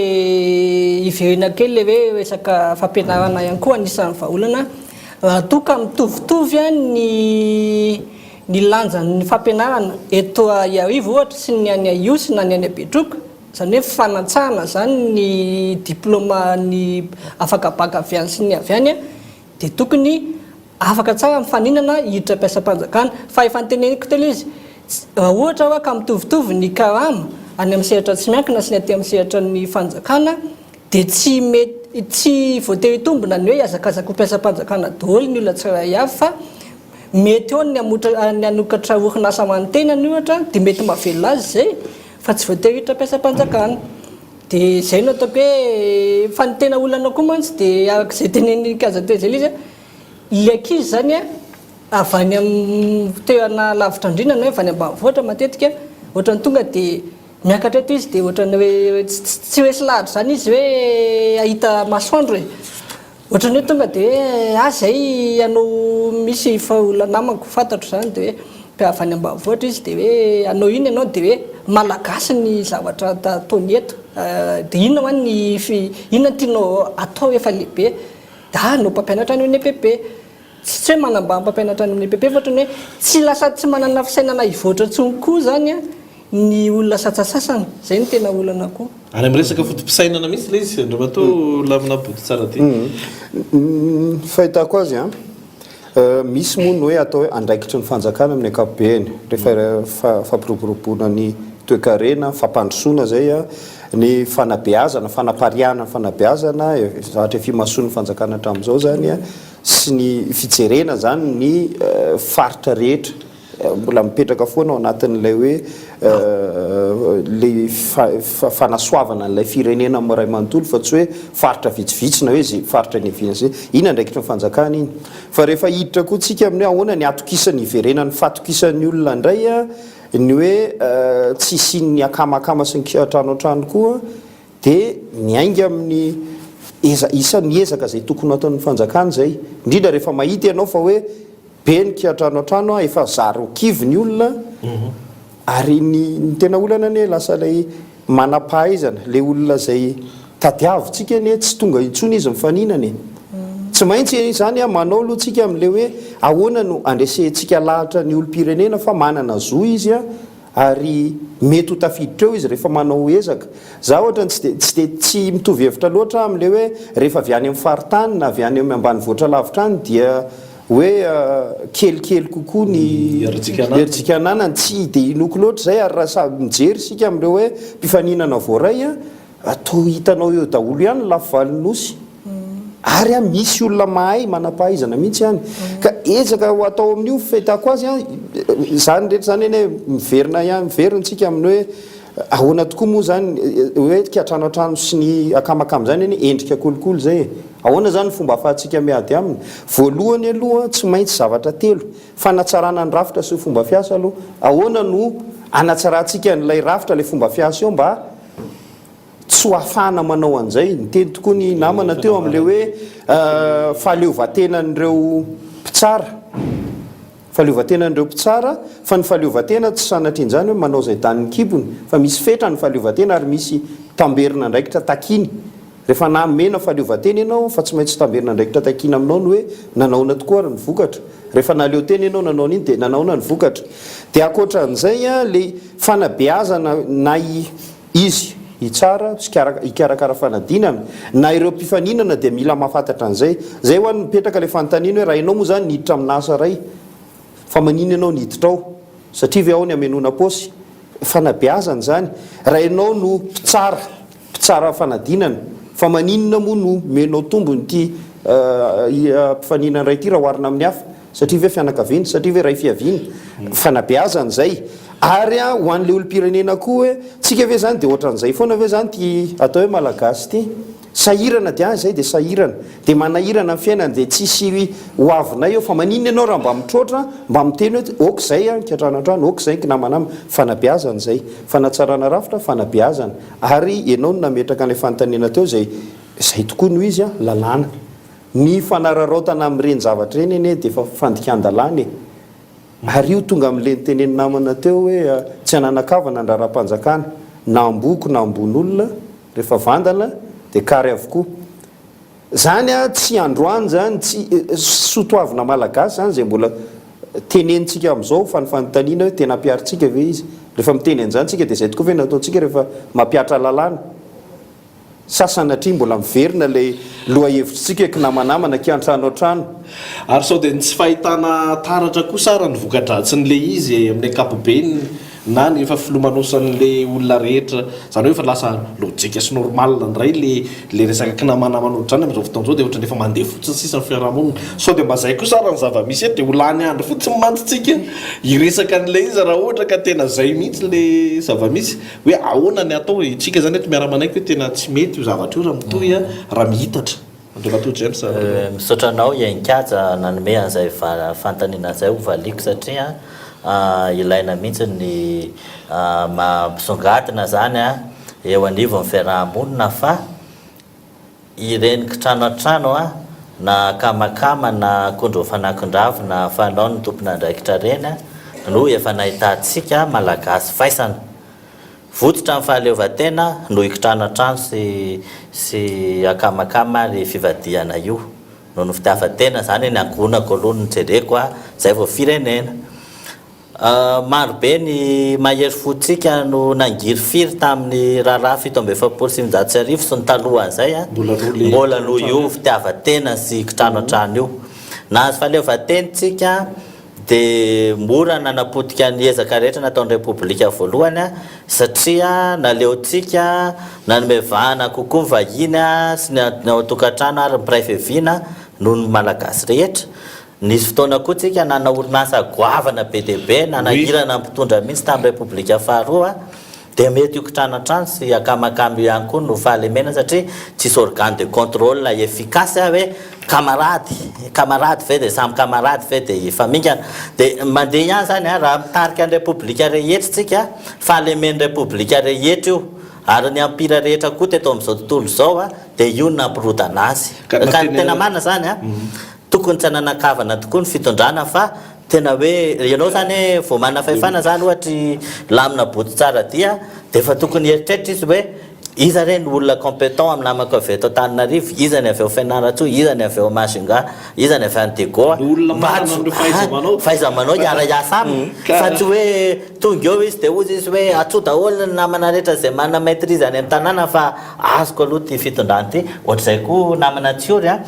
hiverina kely le hoe resaka fampianarana ihany koa anisan'ny vahaolana. Raha toa ka mitovitovy ny ny lanjan'ny fampianarana eto Iarivo ohatra sy ny any Ihosy na ny any Betroka, izany hoe fanantsahana izany ny diplaoman'ny afaka bac avy any sy ny avy any dia tokony afaka tsara mifaninana hiditra mpiasam-panjakana. Fa efa noteneniko teo ilay izy, Raha ohatra hoa ka mitovitovy ny karama any amin'ny sehatra tsy miankina sy ny aty amin'ny sehatra ny fanjakana dia tsy mety tsy voatery hitombina ny hoe hihazakazaka ho mpiasam-panjakana daholo ny olona tsirairay avy fa mety eo ny hamotra ny hanokatra orinasa ho an'ny tenany ohatra dia mety mahavelona azy izay fa tsy voatery hiditra mpiasam-panjakana. Dia izay no ataoko hoe fa ny tena olana koa mantsy dia araka izay tenenin'i Kaja teo izay ilay izy an, ilay ankizy izany an avy any amin'ny toerana lavitra andriana na hoe avy any ambanivohitra matetika, ohatran'ny tonga dia miakatra eto izy dia ohatran'ny hoe tsy resy lahatra izany izy hoe hahita masoandro e. Ohatran'ny hoe tonga dia hoe ah izay hanao misy fa olona namako fantatro izany dia hoe avy any ambanivohitra izy dia hoe hanao inona ianao dia hoe malagasy ny zavatra ataony eto dia inona ho'a ny inona no tianao atao rehefa lehibe dia ah hanao mpampianatra any amin'ny EPP. Tsy tsy hoe manambany mpampianatra any amin'ny EPP fa ohatran'ny hoe tsy lasa tsy manana fisainana hivoatra intsony koa izany ny olona satsasasany. Izay no tena olana koa. Any amin'ny resaka foto-pisainana mihitsy ilay izy, Andriamatoa Lamina Bototsaradia. Ny fahitako azy an, misy moa ny hoe atao hoe andraikitry ny fanjakana amin'ny ankapobeny, rehefa fampiroboroboana ny toekarena, fampandrosoana izay an, ny fanabeazana, fanapariahana ny fanabeazana, zavatra efa imasoan'ny fanjakana hatramin'izao izany an, sy ny fijerena izany ny faritra rehetra mbola mipetraka foana ao anatin'ilay hoe ilay fanasoavana an'ilay firenena iray manontolo fa tsy hoe faritra vitsivitsy na hoe izay faritra niaviana izay. Iny andraikitry ny fanjakana iny. Fa rehefa hiditra koa tsika amin'ny hoe ahoana ny hatokisana hiverenan'ny fahatokisan'ny olona indray ny hoe tsy hisian'ny akamakama sy ny kiantrano an-trano koa Dia miainga amin'ny eza, isan'ny ezaka izay tokony ho ataon'ny fanjakana izay, indrindra rehefa mahita ianao fa hoe be ny kiantrano an-trano, efa zary ho kivy ny olona, ary ny ny tena olana anie lasa ilay manam-pahaizana, ilay olona izay tadiavintsika anie tsy tonga intsony izy mifaninana e. Tsy maintsy izany manao aloha tsika amin'ilay hoe ahoana no andresentsika lahatra ny olom-pirenena fa manana zo izy Ary mety ho tafiditra eo izy rehefa manao ezaka. Za ohatrany tsy dia tsy dia tsy mitovy hevitra loatra aho amin'ilay hoe rehefa avy any amin'ny faritany na avy any amin'ny ambanivohitra lavitra any dia hoe kelikely kokoa ny herijika ananany. Tsy dia inoako loatra izay ary raha samy mijery isika amin'ireo hoe mpifaninana voaray an, Toa hitanao eo daholo ihany ny lafivalon'ny nosy. Ary an, misy olona mahay, manam-pahaizana mihitsy any. Ka ezaka ho atao amin'io fahitako azy an, izany rehetra izany anie miverina ihany, miverina isika amin'ny hoe ahoana tokoa moa izany hoe kiantrano an-trano sy ny akamakama izany anie endrika kolikoly izay e. Ahoana izany ny fomba ahafahantsika miady aminy? Voalohany aloha tsy maintsy zavatra telo, fanatsarana ny rafitra sy ny fomba fiasa aloha. Ahoana no hanatsarantsika an'ilay rafitra, ilay fomba fiasa eo mba Tsy ho afahana manao an'izay. Niteny tokoa ny namana teo amin'ilay hoe fahaleovantenan'ireo mpitsara. Fahaleovantenan'ireo mpitsara, fa ny fahaleovantena tsy sanatrian'izany hoe manao izay danin'ny kibony, fa misy fetra ny fahaleovantena ary misy tamberin'andraikitra takiany. Rehefa namena fahaleovantena ianao fa tsy maintsy tamberin'andraikitra takiana aminao ny hoe nanaona tokoa ary ny vokatra. Rehefa nahaleo tena ianao nanao an'iny dia nanaona ny vokatra. Dia ankoatran'izay ilay fanabeazana na izy hitsara sy hikarakara fanadinana na ireo mpifaninana dia mila mahafantatra an'izay. Izay ho'a no mipetraka ilay fanontaniana hoe raha ianao moa izany niditra amina asa iray fa maninona ianao niditra ao? Satria ve ao ny hamenoana paosy? Fanabeazana izany. Raha ianao no mpitsara Mpitsara fanadinana, fa maninona moa no omenao tombony ity mpifaninana iray ity raha oharina amin'ny hafa? Satria ve fianakaviana? Satria ve iray fiaviana? Fanabeazana izay. Ary ho an'ilay olom-pirenena koa hoe, tsika ve izany dia ohatran'izay foana ve izany ity atao hoe Malagasy ity? Sahirana dia any izay dia sahirana. Dia manahirana ny fiainana dia tsisy ho avinay eo fa maninona ianao raha mba mitroatra mba miteny hoe ok izay an, kiantrano an-trano, ok izay kinamanama. Fanabeazana izay. Fanatsarana rafitra, fanabeazana. Ary ianao no nametraka an'ilay fanontaniana teo izay izay tokoa no izy an, lalàna. Ny fanararaotana amin'ireny zavatra ireny anie dia efa fandikan-dalàna e. Ary io tonga amin'ilay notenenin'ny namana teo hoe tsy hananan-kavana ny raharaham-panjakana, na amboko na ambon'olona, rehefa vandana dia kary avokoa. Zany a tsy androany zany, tsy soa toavina malagasy zany zay mbola tenenintsika amizao fa ny fanontaniana hoe tena ampiharintsika ve izy? Rehefa miteny an'izany tsika dia zay tokoa ve no ataontsika rehefa mampihatra lalàna? Sa sanatria mbola miverina ilay lohahevitritsika hoe kinamanamana kiantrano an-trano? Ary sao dia ny tsy fahitana taratra kosa ara ny voka-dratsin'ilay izy e, amin'ny ankapobeny na ny efa filomanosan'ilay olona rehetra, izany hoe efa lasa lojika sy normal indray ilay ilay resaka kinamanamana ohatr'izany amin'izao fotoana izao dia ohatran'ny efa mandeha fotsiny sisa ny fiarahamonina. Sao dia mba izay kosa ara ny zava-misy eto dia ho lany andro fotsiny mantsy tsika hiresaka an'ilay izy raha ohatra ka tena izay mihitsy ilay zava-misy. Hoe ahoana ny atao e? Tsika zany eto miara-manaiky hoe tena tsy mety io zavatra io raha mitohy a, raha mihitatra. Andriamatoa James a. Misaotra anao Iankaja nanome an'izay fanontaniana izay ho valiako satria ilaina mihitsy ny mampisongadina izany eo anivon'ny fiaraha-monina fa Ireny kitrano an-trano a, na akamakama na akondro mifanakon-dravina fanaon'ny tompon'andraikitra ireny a, no efa nahitantsika Malagasy faisana. Votsotra amin'ny fahaleovantena noho io kitrano an-trano sy sy akamakama ary fivadihana io. Noho ny fitiavan-tena izany ny ankohonako aloha no jereko a, izay vao firenena. Maro be ny mahery fontsika no nangirifiry tamin'ny raharaha 1947 sy ny talohan'izay, mbola noho io fitiavan-tena sy kitrano an-trano io. Nahazo fahaleovantena isika dia mora nanapotika ny ezaka rehetra nataon'ny Repoblika voalohany satria naleontsika nanome vahana kokoa ny vahiny sy ny ao an-tokantrano ary ny mpiray fiaviana noho ny Malagasy rehetra. Nisy fotoana koa tsika nanana orinasa goavana be dia be nanahirana ny mpitondra mihitsy tamin'ny Repoblika faharoa dia mety io kitranatrano sy akamakama io ihany koa no fahalemena satria tsisy organe de contrôle efficace hoe kamarady kamarady ve dia samy kamarady ve dia hifamingana dia mandeha ihany izany a raha mitarika ny Repoblika rehetra tsika fahalemen'ny Repoblika rehetra io ary ny empire rehetra koa teto amin'izao tontolo izao a dia io no nampirodana azy ka ny tena marina izany a Tokony tsy hananan-kavana tokoa ny fitondrana fa tena hoe ianao zany vao manana fahefana zany ohatry lamina boto tsara dia dia efa tokony hieritreritra izy hoe iza re ny olona competent amin'ny namako avy eto Antananarivo, iza ny avy ao Fianarantsoa, iza ny avy ao Majunga, iza ny avy any Diego Ny olona mba manana tsy an'ireo fahaiza-manao. fahaiza-manao hiara-hiasa aminy fa tsy hoe tonga eo izy dia hozy izy hoe atsoa daholo ny namana rehetra izay manana maitrise any amin'ny tanàna fa azoko aloha ity fitondrana ity, ohatr'izay koa namana Tsiory a.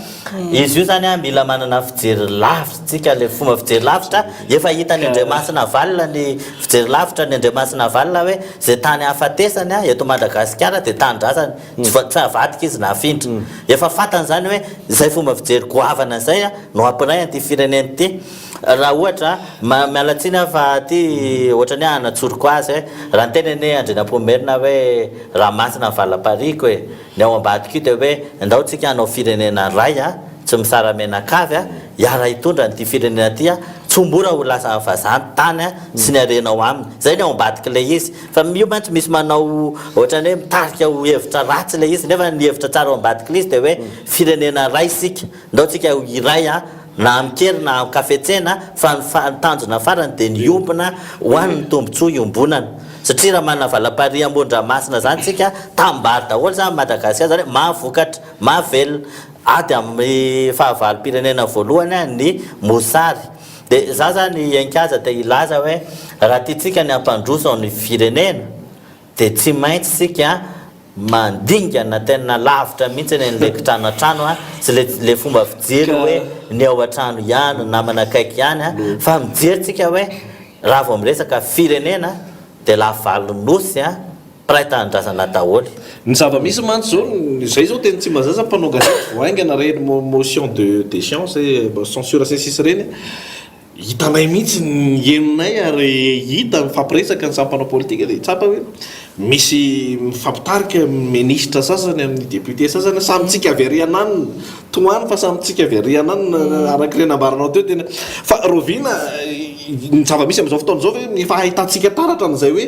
Izy io zany a mila manana fijery lavitra tsika le fomba fijery lavitra efa hitany Andriamasinavalona ny fijery lavitra ny Andriamasinavalona hoe zay tany ahafatesany a eto Madagasikara de tanindrazany tsy va- tsy avadika izy na afindra efa fantany zany hoe zay fomba fijery goavana zay a no hampiray an'ity firenena ity raha ohatra ma- miala tsiny aho fa ty ohatrany hoe hanatsoriko azy hoe raha niteny anie Andrianampoinimerina hoe Ramasina ny valam-parihiko e Ny ao ambadika io dia hoe ndao tsika hanao firenena iray a, tsy misara-menakavy a, hiara-hitondra an'ity firenena ity a, tsy ho mora ho lasan'ny vazaha ny tany a sy ny harena ao aminy. Izay ny ao ambadik'ilay izy. Fa io mantsy misy manao ohatran'ny hoe mitarika ho hevitra ratsy ilay izy nefa ny hevitra tsara ao ambadik'ilay izy dia hoe firenena iray isika, ndao tsika ho iray a, na amin-kery na amin-kafetsena fa ny fa ny tanjona farany dia ny hiombona ho an'ny tombontsoa iombonana. Satria raha manana valamparihy amoron-dranomasina izany tsika, tanimbary daholo izany Madagasikara, izany hoe mahavokatra, mahavelona. Ady amin'ny fahavalom-pirenena voalohany ny mosary. Dia za izany Iankaza te hilaza hoe raha tiantsika ny hampandroso ny firenena dia tsy maintsy isika Mandingana tena lavitra mihitsy ny an'ilay kitrano an-trano a, sy le le fomba fijery hoe ny ao an-trano ihany, ny namana akaiky ihany a, fa mijery tsika hoe raha vao miresaka firenena dia lafy nosy a, mpiray tanindrazana daholo. Ny zava-misy mantsy zao, izay zao teny Tsimbazaza mpanao gazety vao haingana ireny motion de déchéance e, censure sy ny sisa ireny, Hitanay mihitsy ny henonay ary hita mifampiresaka ny samy mpanao politika dia tsapa hoe misy mifampitarika minisitra sasany amin'ny député sasany samy tsika avy ary ananona tohano fa samy tsika avy ary ananona araka ilay nambaranao teo tena fa rahoviana ny zava-misy amin'izao fotoana izao ve efa ahitantsika taratra an'izay hoe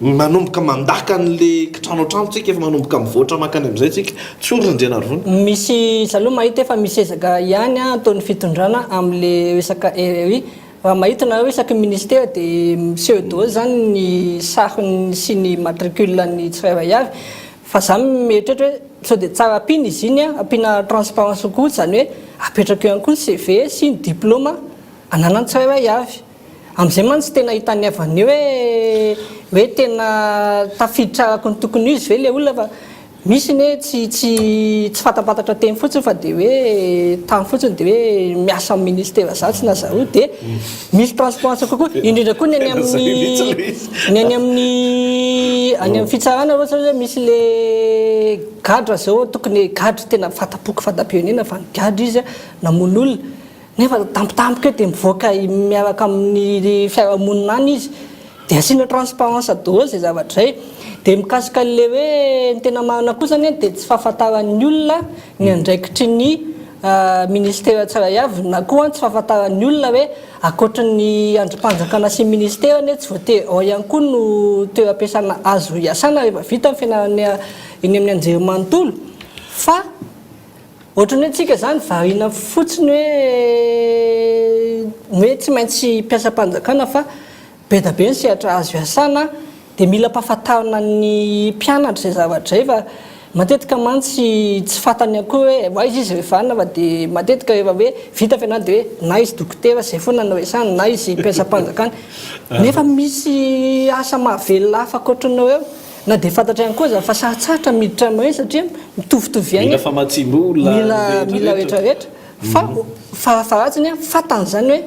manomboka mandaka an'le kitrano an-trano tsika efa manomboka mivoatra mankany amin'izay tsika Tsory Randrianarivony. Misy, za aloha mahita efa misy ezaka ihany ataon'ny fitondrana amin'le resaka RRI. Raha mahita nareo isaky ny ministera dia miseho eo daholo zany ny sariny sy ny matricule ny tsirairay avy. Fa za mieritreritra hoe sao dia tsara ampiana izy iny, ampiana transparence kokoa, izany hoe apetraka eo ihany koa ny CV sy ny diploma ananan'ny tsirairay avy. Amin'izay mantsy tena hitan'ny havany hoe hoe tena tafiditra araka ny tokony ho izy ve ilay olona fa. Misy ny hoe tsy tsy tsy fantapantatra teny fotsiny fa dia hoe tany fotsiny dia hoe miasa amin'ny ministera zatsy na zaroa dia misy transparence kokoa indrindra koa ny any amin'ny ny any amin'ny any amin'ny fitsarana ohatra hoe misy le gadra zao tokony gadra tena fanta-poko fanta-pirenena fa nigadra izy namono olona nefa tampotampoka eo dia mivoaka miaraka amin'ny fiarahamonina any izy Dia asiana transparence daholo izay zavatra izay. Dia mikasika an'ilay hoe ny tena marina kosa anie dia tsy fahafantaran'ny olona ny andraikitry ny ministera tsirairay avy na koa tsy fahafantaran'ny olona hoe ankoatry ny andrim-panjakana sy ny ministera anie tsy voatery ao ihany koa no toeram-piasana azo iasana rehefa vita ny fianarana eny amin'ny anjerimanontolo fa Ohatran'ny hoe tsika zany variana fotsiny hoe ny hoe tsy maintsy mpiasam-panjakana fa be da be ny sehatra azo iasana dia mila ampahafantarina ny mpianatra izay zavatra izay fa matetika mantsy tsy fantany akory hoe ho aiza izy rehefa any fa dia matetika rehefa hoe vita fianarana dia hoe na izy dokotera izay foana no resahana na izy mpiasam-panjakana nefa misy asa mahavelona hafa ankoatran'ireo eo. Na dia fantatra ihany koa aza fa sarotsarotra miditra amin'ireny satria mitovitovy aina, Mila famatsiam-bola, mila mila rehetra rehetra fa farafaharatsiny fantany izany hoe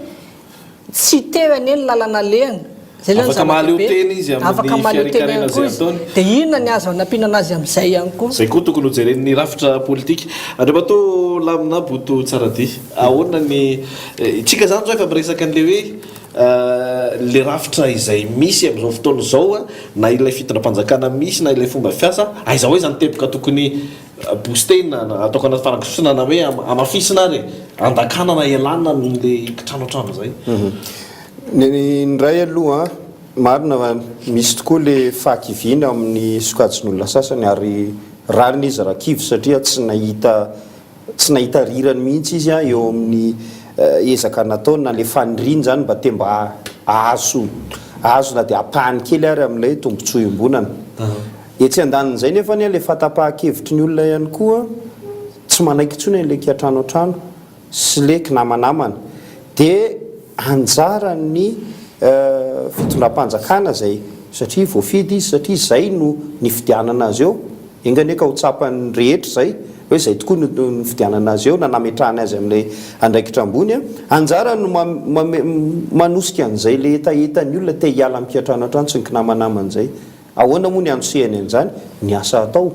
tsy tery anie ny lalana alehany, izay izany Afaka mahaleo zava-dehibe, tena izy amin'ny afaka mahaleo tena fiarikarena ihany koa izay izy, ataony. dia inona ny azo anampiana anazy amin'izay ihany koa. Izay koa tokony hojeren'ny rafitra politika. Andriamatoa Lamina Boto Tsaradia, ahoana ny, isika izany izao efa miresaka an'ilay hoe Ilay rafitra izay misy amin'izao fotoana izao, na ilay fitondram-panjakana misy, na ilay fomba fiasa, aiza ho aiza ny teboka tokony booster-na, na ataoko anaty farankisosoana, na hoe hamafisina ary e, handakana na hialana amin'ilay kitranoantrano izay. Ny iray aloha, marina fa misy tokoa ilay fahakiviana amin'ny sokajin'olona sasany ary rariny izy raha kivy satria tsy nahita Tsy nahita rirany mihitsy izy eo amin'ny ezaka nataony na ilay faniriany izany mba te mba hahazo hahazo na dia ampahany kely ary amin'ilay tombontsoa iombonana. Etsy andanin'izay nefa anie ilay fahatapahan-kevitry ny olona ihany koa tsy manaiky intsony an'ilay kiantranoantrano sy ilay kinamanamana. Dia anjaran'ny fitondram-panjakana izay satria voafidy izy satria izay no nifidianana azy eo. Enga anie ka ho tsapan'ny rehetra izay, hoe izay tokoa no nifidianana azy eo na nametrahany azy amin'ilay andraikitra ambony. Anjarany no manosika an'izay ilay hetahetan'ny olona te hiala amin'ny kiantranoantrano sy ny kinamanamana izay. Ahoana moa ny hanosehany an'izany? Ny asa atao.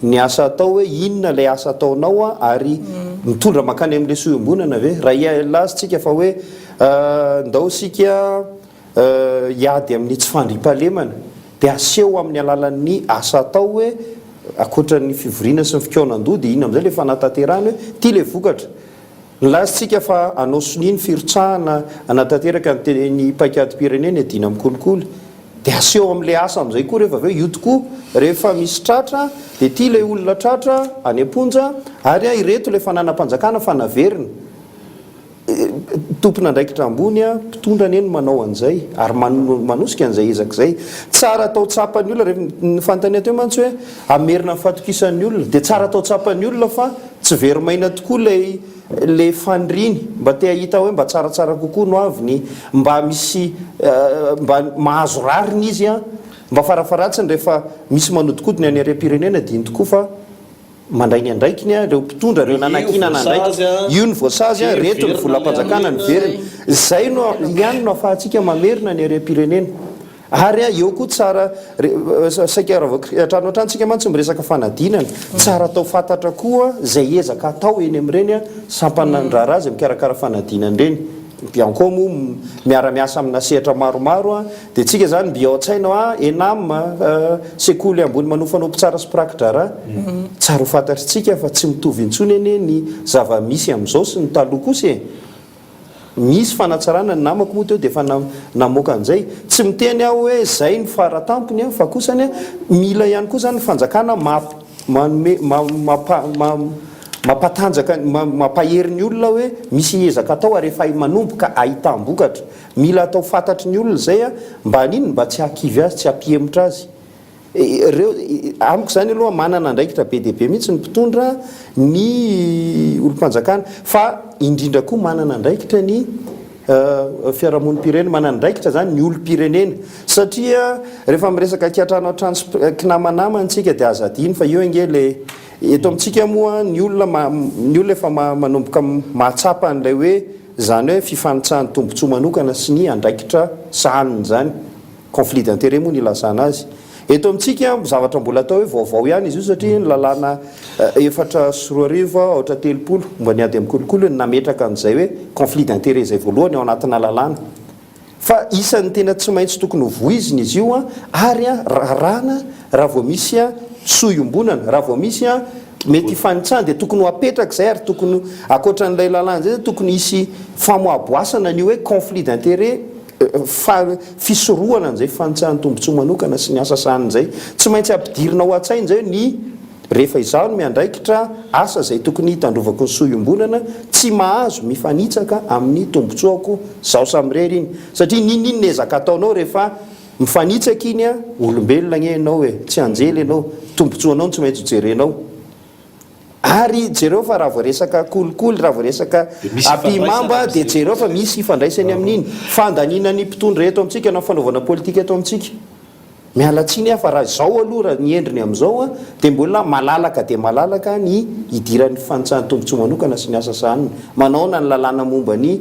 Ny asa atao hoe inona ilay asa ataonao ary mitondra mankany amin'ilay soa iombonana ve? Raha hilaza isika fa hoe ndao isika hiady amin'ny tsy fandriampahalemana dia aseho amin'ny alalan'ny asa atao hoe ankoatra ny fivoriana sy ny fikaonan-doha dia inona amin'izay ilay fanatanterahana hoe ity ilay vokatra. Nilaza isika fa hanao sonia ny firotsahana hanatanteraka ny teny paikadim-pirenena hiadiana amin'ny kolikoly dia aseho amin'ilay asa amin'izay koa rehefa avy eo io tokoa rehefa misy tratra dia ity ilay olona tratra any am-ponja ary ireto ilay fananam-panjakana fa naverina. Tompon'andraikitra ambony, mpitondra anie no manao an'izay ary manosika an'izay ezaka izay. Tsara atao tsapan'ny olona, rehefa ny fanontaniana teo mantsy hoe hamerina ny fahatokisan'ny olona dia tsara atao tsapan'ny olona fa tsy very maina tokoa ilay ilay faniriany mba te hahita hoe mba tsaratsara kokoa no aviny, mba misy mba mahazo rariny izy an, mba farafaharatsiny rehefa misy manodinkodina ny harem-pirenena dia iny tokoa fa Mandray ny andraikiny ireo mpitondra, ireo nanankinana andraikitra. Io ny voasazy, ireto ny volam-panjakana niverina. Izay no ihany no ahafahantsika mamerina ny harem-pirenena. Ary eo koa tsara, saika raha vao hatrany hatrany tsika mantsy miresaka fanadinana, tsara atao fantatra koa izay ezaka atao eny amin'ireny sampanan-draharaha izay mikarakara fanadinana ireny. Bianco moa miara-miasa amina sehatra maromaro dia tsika zany mby ao an-tsaina hoa ENAM, sekoly ambony manofana ho mpitsara sy mpiraki-draharaha. Tsara ho fantatritsika fa tsy mitovy intsony anie ny zava-misy amin'izao sy ny taloha kosa e! Misy fanatsarana, ny namako moa teo dia efa namoaka an'izay. Tsy miteny aho hoe zay no faratampony fa kosany mila ihany koa zany ny fanjakana manome mampatanjaka mampahery ny olona hoe misy ezaka atao ary efa manomboka ahitam-bokatra. Mila atao fantatry ny olona izay mba haninona? Mba tsy hahakivy azy, tsy hampihemotra azy. Ireo, amiko izany aloha manana andraikitra be dia be mihitsy ny mpitondra, ny olom-panjakana, fa indrindra koa manana andraikitra ny. fiarahamonim-pirenena, manana andraikitra izany ny olom-pirenena satria rehefa miresaka kiantrano an-trano sy kinamanamana isika dia aza adino fa io ange ilay eto amintsika moa ny olona ny olona efa manomboka mahatsapa an'ilay hoe izany hoe fifanitsahan'ny tombontsoa manokana sy ny andraikitra sahaniny izany. Conflit d'intérêt moa no ilazana azy. Eto amintsika, zavatra mbola atao hoe vaovao ihany izy io satria ny lalàna 2004 aotra 30 momba ny ady amin'ny kolikoly no nametraka an'izay hoe conflit d'intérêt izay voalohany ao anatina lalàna. Fa isan'ny tena tsy maintsy tokony ho voizina izy io ary raràna raha vao misy soa iombonana, raha vao misy mety hifanitsahana dia tokony ho apetraka izay ary tokony ankoatra an'ilay lalàna izay tokony hisy famoaboasana an'io hoe conflit d'intérêt Fa fisorohana an'izay fanitsahan'ny tombontsoa manokana sy ny asa sahaniny izay. Tsy maintsy ampidirina ao an-tsaina izay ny rehefa izaho no miandraikitra asa izay tokony hitandrovako ny soa iombonana, tsy mahazo mifanitsaka amin'ny tombontsoako izaho samirery iny. Satria n'inon'inona ezaka ataonao rehefa mifanitsaka iny, olombelona anie ianao e, tsy anjely ianao, tombontsoanao no tsy maintsy hojerenao. Ary jereo fa raha vao resaka kolikoly, raha vao resaka ampihimamba dia jereo fa misy ifandraisany amin'iny fandaniana ny mpitondra eto amintsika na fanaovana politika eto amintsika. Miala tsiny aho fa raha izao aloha, raha ny endriny amin'izao dia mbola malalaka dia malalaka ny hidiran'ny fanitsahan-tombontsoa manokana sy ny asa sahaniny. Manahoana ny lalàna momba ny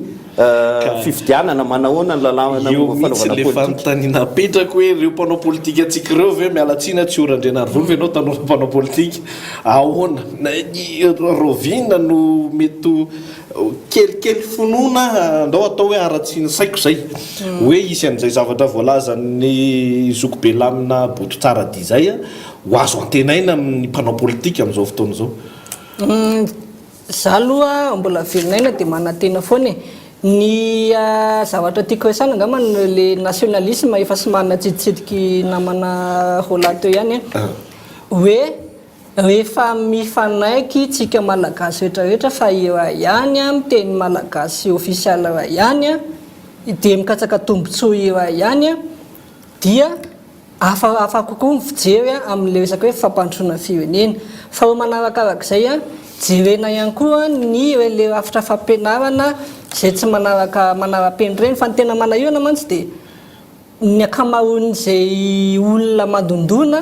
fifidianana, manahoana ny lalàna Eo momba mihitsy fanaovana le politika. fanontaniana apetrako hoe ireo mpanao politika antsika ireo ve, miala tsiny aho tsy ho Randrianarivony ve ianao tanora mpanao politika, ahoana, rahoviana no mety ho kelikely finoana, andao atao hoe haratsian'ny saiko izay, hoe hisy an'izay zavatra voalazan'ny zokibe Lamina Bototsaradia izay ho azo antenaina amin'ny mpanao politika amin'izao fotoana izao? Za aloha mbola velon'aina dia manantena foana e. Ny zavatra tiako resahina angamba le nationalisme efa somary natsiditsidik'i namana Roland teo ihany an. Hoe rehefa mifanaiky tsika malagasy rehetra rehetra fa iray ihany an, miteny malagasy ofisialy iray ihany an, dia mikatsaka tombotsoa iray ihany an, dia Hafahafa kokoa ny fijery amin'ilay resaka hoe fampandrosoana ny firenena. Faharoa manarakarak'izay, jerena ihany koa ny ilay rafitra fampianarana izay tsy manaraka manara-penitra ireny. Fa ny tena manahirana mantsy dia ny ankamaroan'izay olona mandondona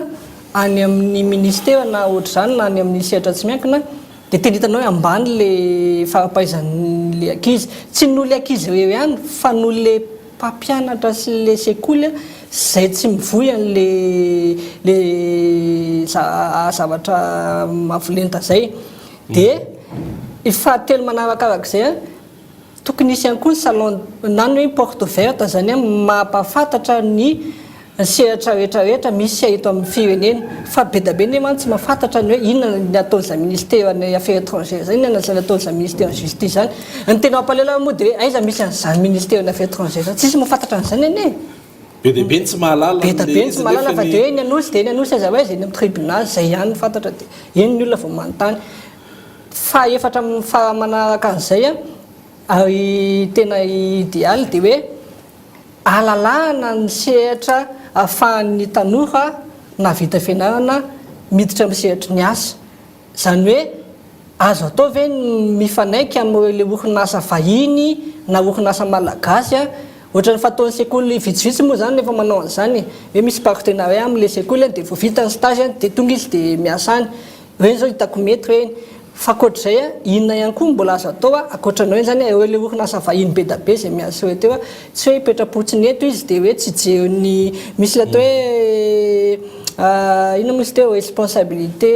any amin'ny ministera na ohatr'izany na any amin'ny sehatra tsy miankina dia tena hitanao hoe ambany ilay fari-pahaizan'ilay ankizy. Tsy noho ilay ankizy irery ihany fa noho ilay mpampianatra sy le sekoly zay tsy mivoy an'le le zavatra mavolenta zay de fahatelo manarakarak'izay a tokony hisy ihany koa ny salon na ny hoe porte ouverte zany a mampahafantatra ny sehatra rehetra rehetra misy eto amin'ny firenena fa be da be ne mantsy tsy mahafantatra ny hoe inona ny ataon'izany ministeran'ny affaires étrangères zany inona zany ataon'izany ministeran'ny justice zany ny tena mampalahelo ahy moa dia hoe aiza misy an'izany ministeran'ny affaires étrangères zany tsisy mahafantatra an'izany anie e. Be dia be ny tsy mahalala Be da be ny tsy mahalala fa dia hoe eny Anosy dia eny Anosy aiza ho aiza eny amin'ny tribunal zay ihany no fantatra dia eny ny olona vao manontany. Fahaefatra faha manaraka an'izay an ary tena idealy dia hoe Alalahana ny sehatra ahafahan'ny tanora nahavita fianarana miditra amin'ny sehatry ny asa. Izany hoe azo atao ve ny mifanaiky amin'ireo orinasa vahiny na orinasa malagasy ohatran'ny fataon'ny sekoly vitsivitsy moa izany efa manao an'izany e, hoe misy partenariat amin'ilay sekoly dia vao vita ny stage dia tonga izy dia miasa any. Ireny zao hitako mety ireny. Fa ankoatr'izay a, inona ihany koa no mbola azo atao a, ankoatra ny hoe zany ireo ilay orinasa vahiny be da be izay miasa eo teo a, tsy hoe hipetra-potsiny eto izy dia hoe tsy hijery ny, misy ilay atao hoe inona moa izy teo, responsabilité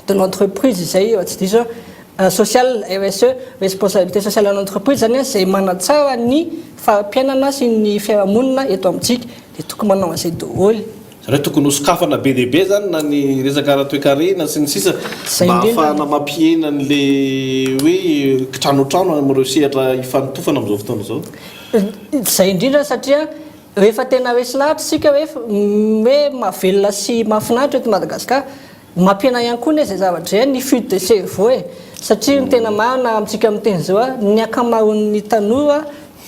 de l'entreprise izay raha tsy diso aho, sociale, RSE, responsabilité sociale en entreprise zany a, izay manatsara ny fari-piainana sy ny fiarahamonina eto amintsika, dia tokony manao an'izay daholo. Izany hoe tokony hosokafana be dia be izany na ny resaka ara-toekarena sy ny sisa Izay mba indrindra. hahafahana mampihena an'ilay hoe kitranoantrano amin'ireo sehatra ifanotofana amin'izao fotoana izao. Izay indrindra satria rehefa tena resy lahatra isika hoe hoe mahavelona sy mahafinaritra eto Madagasikara, mampihena ihany koa anie izay zavatra izay ny fuite de cerveau e! Satria ny tena marina amintsika miteny izao, ny ankamaroan'ny tanora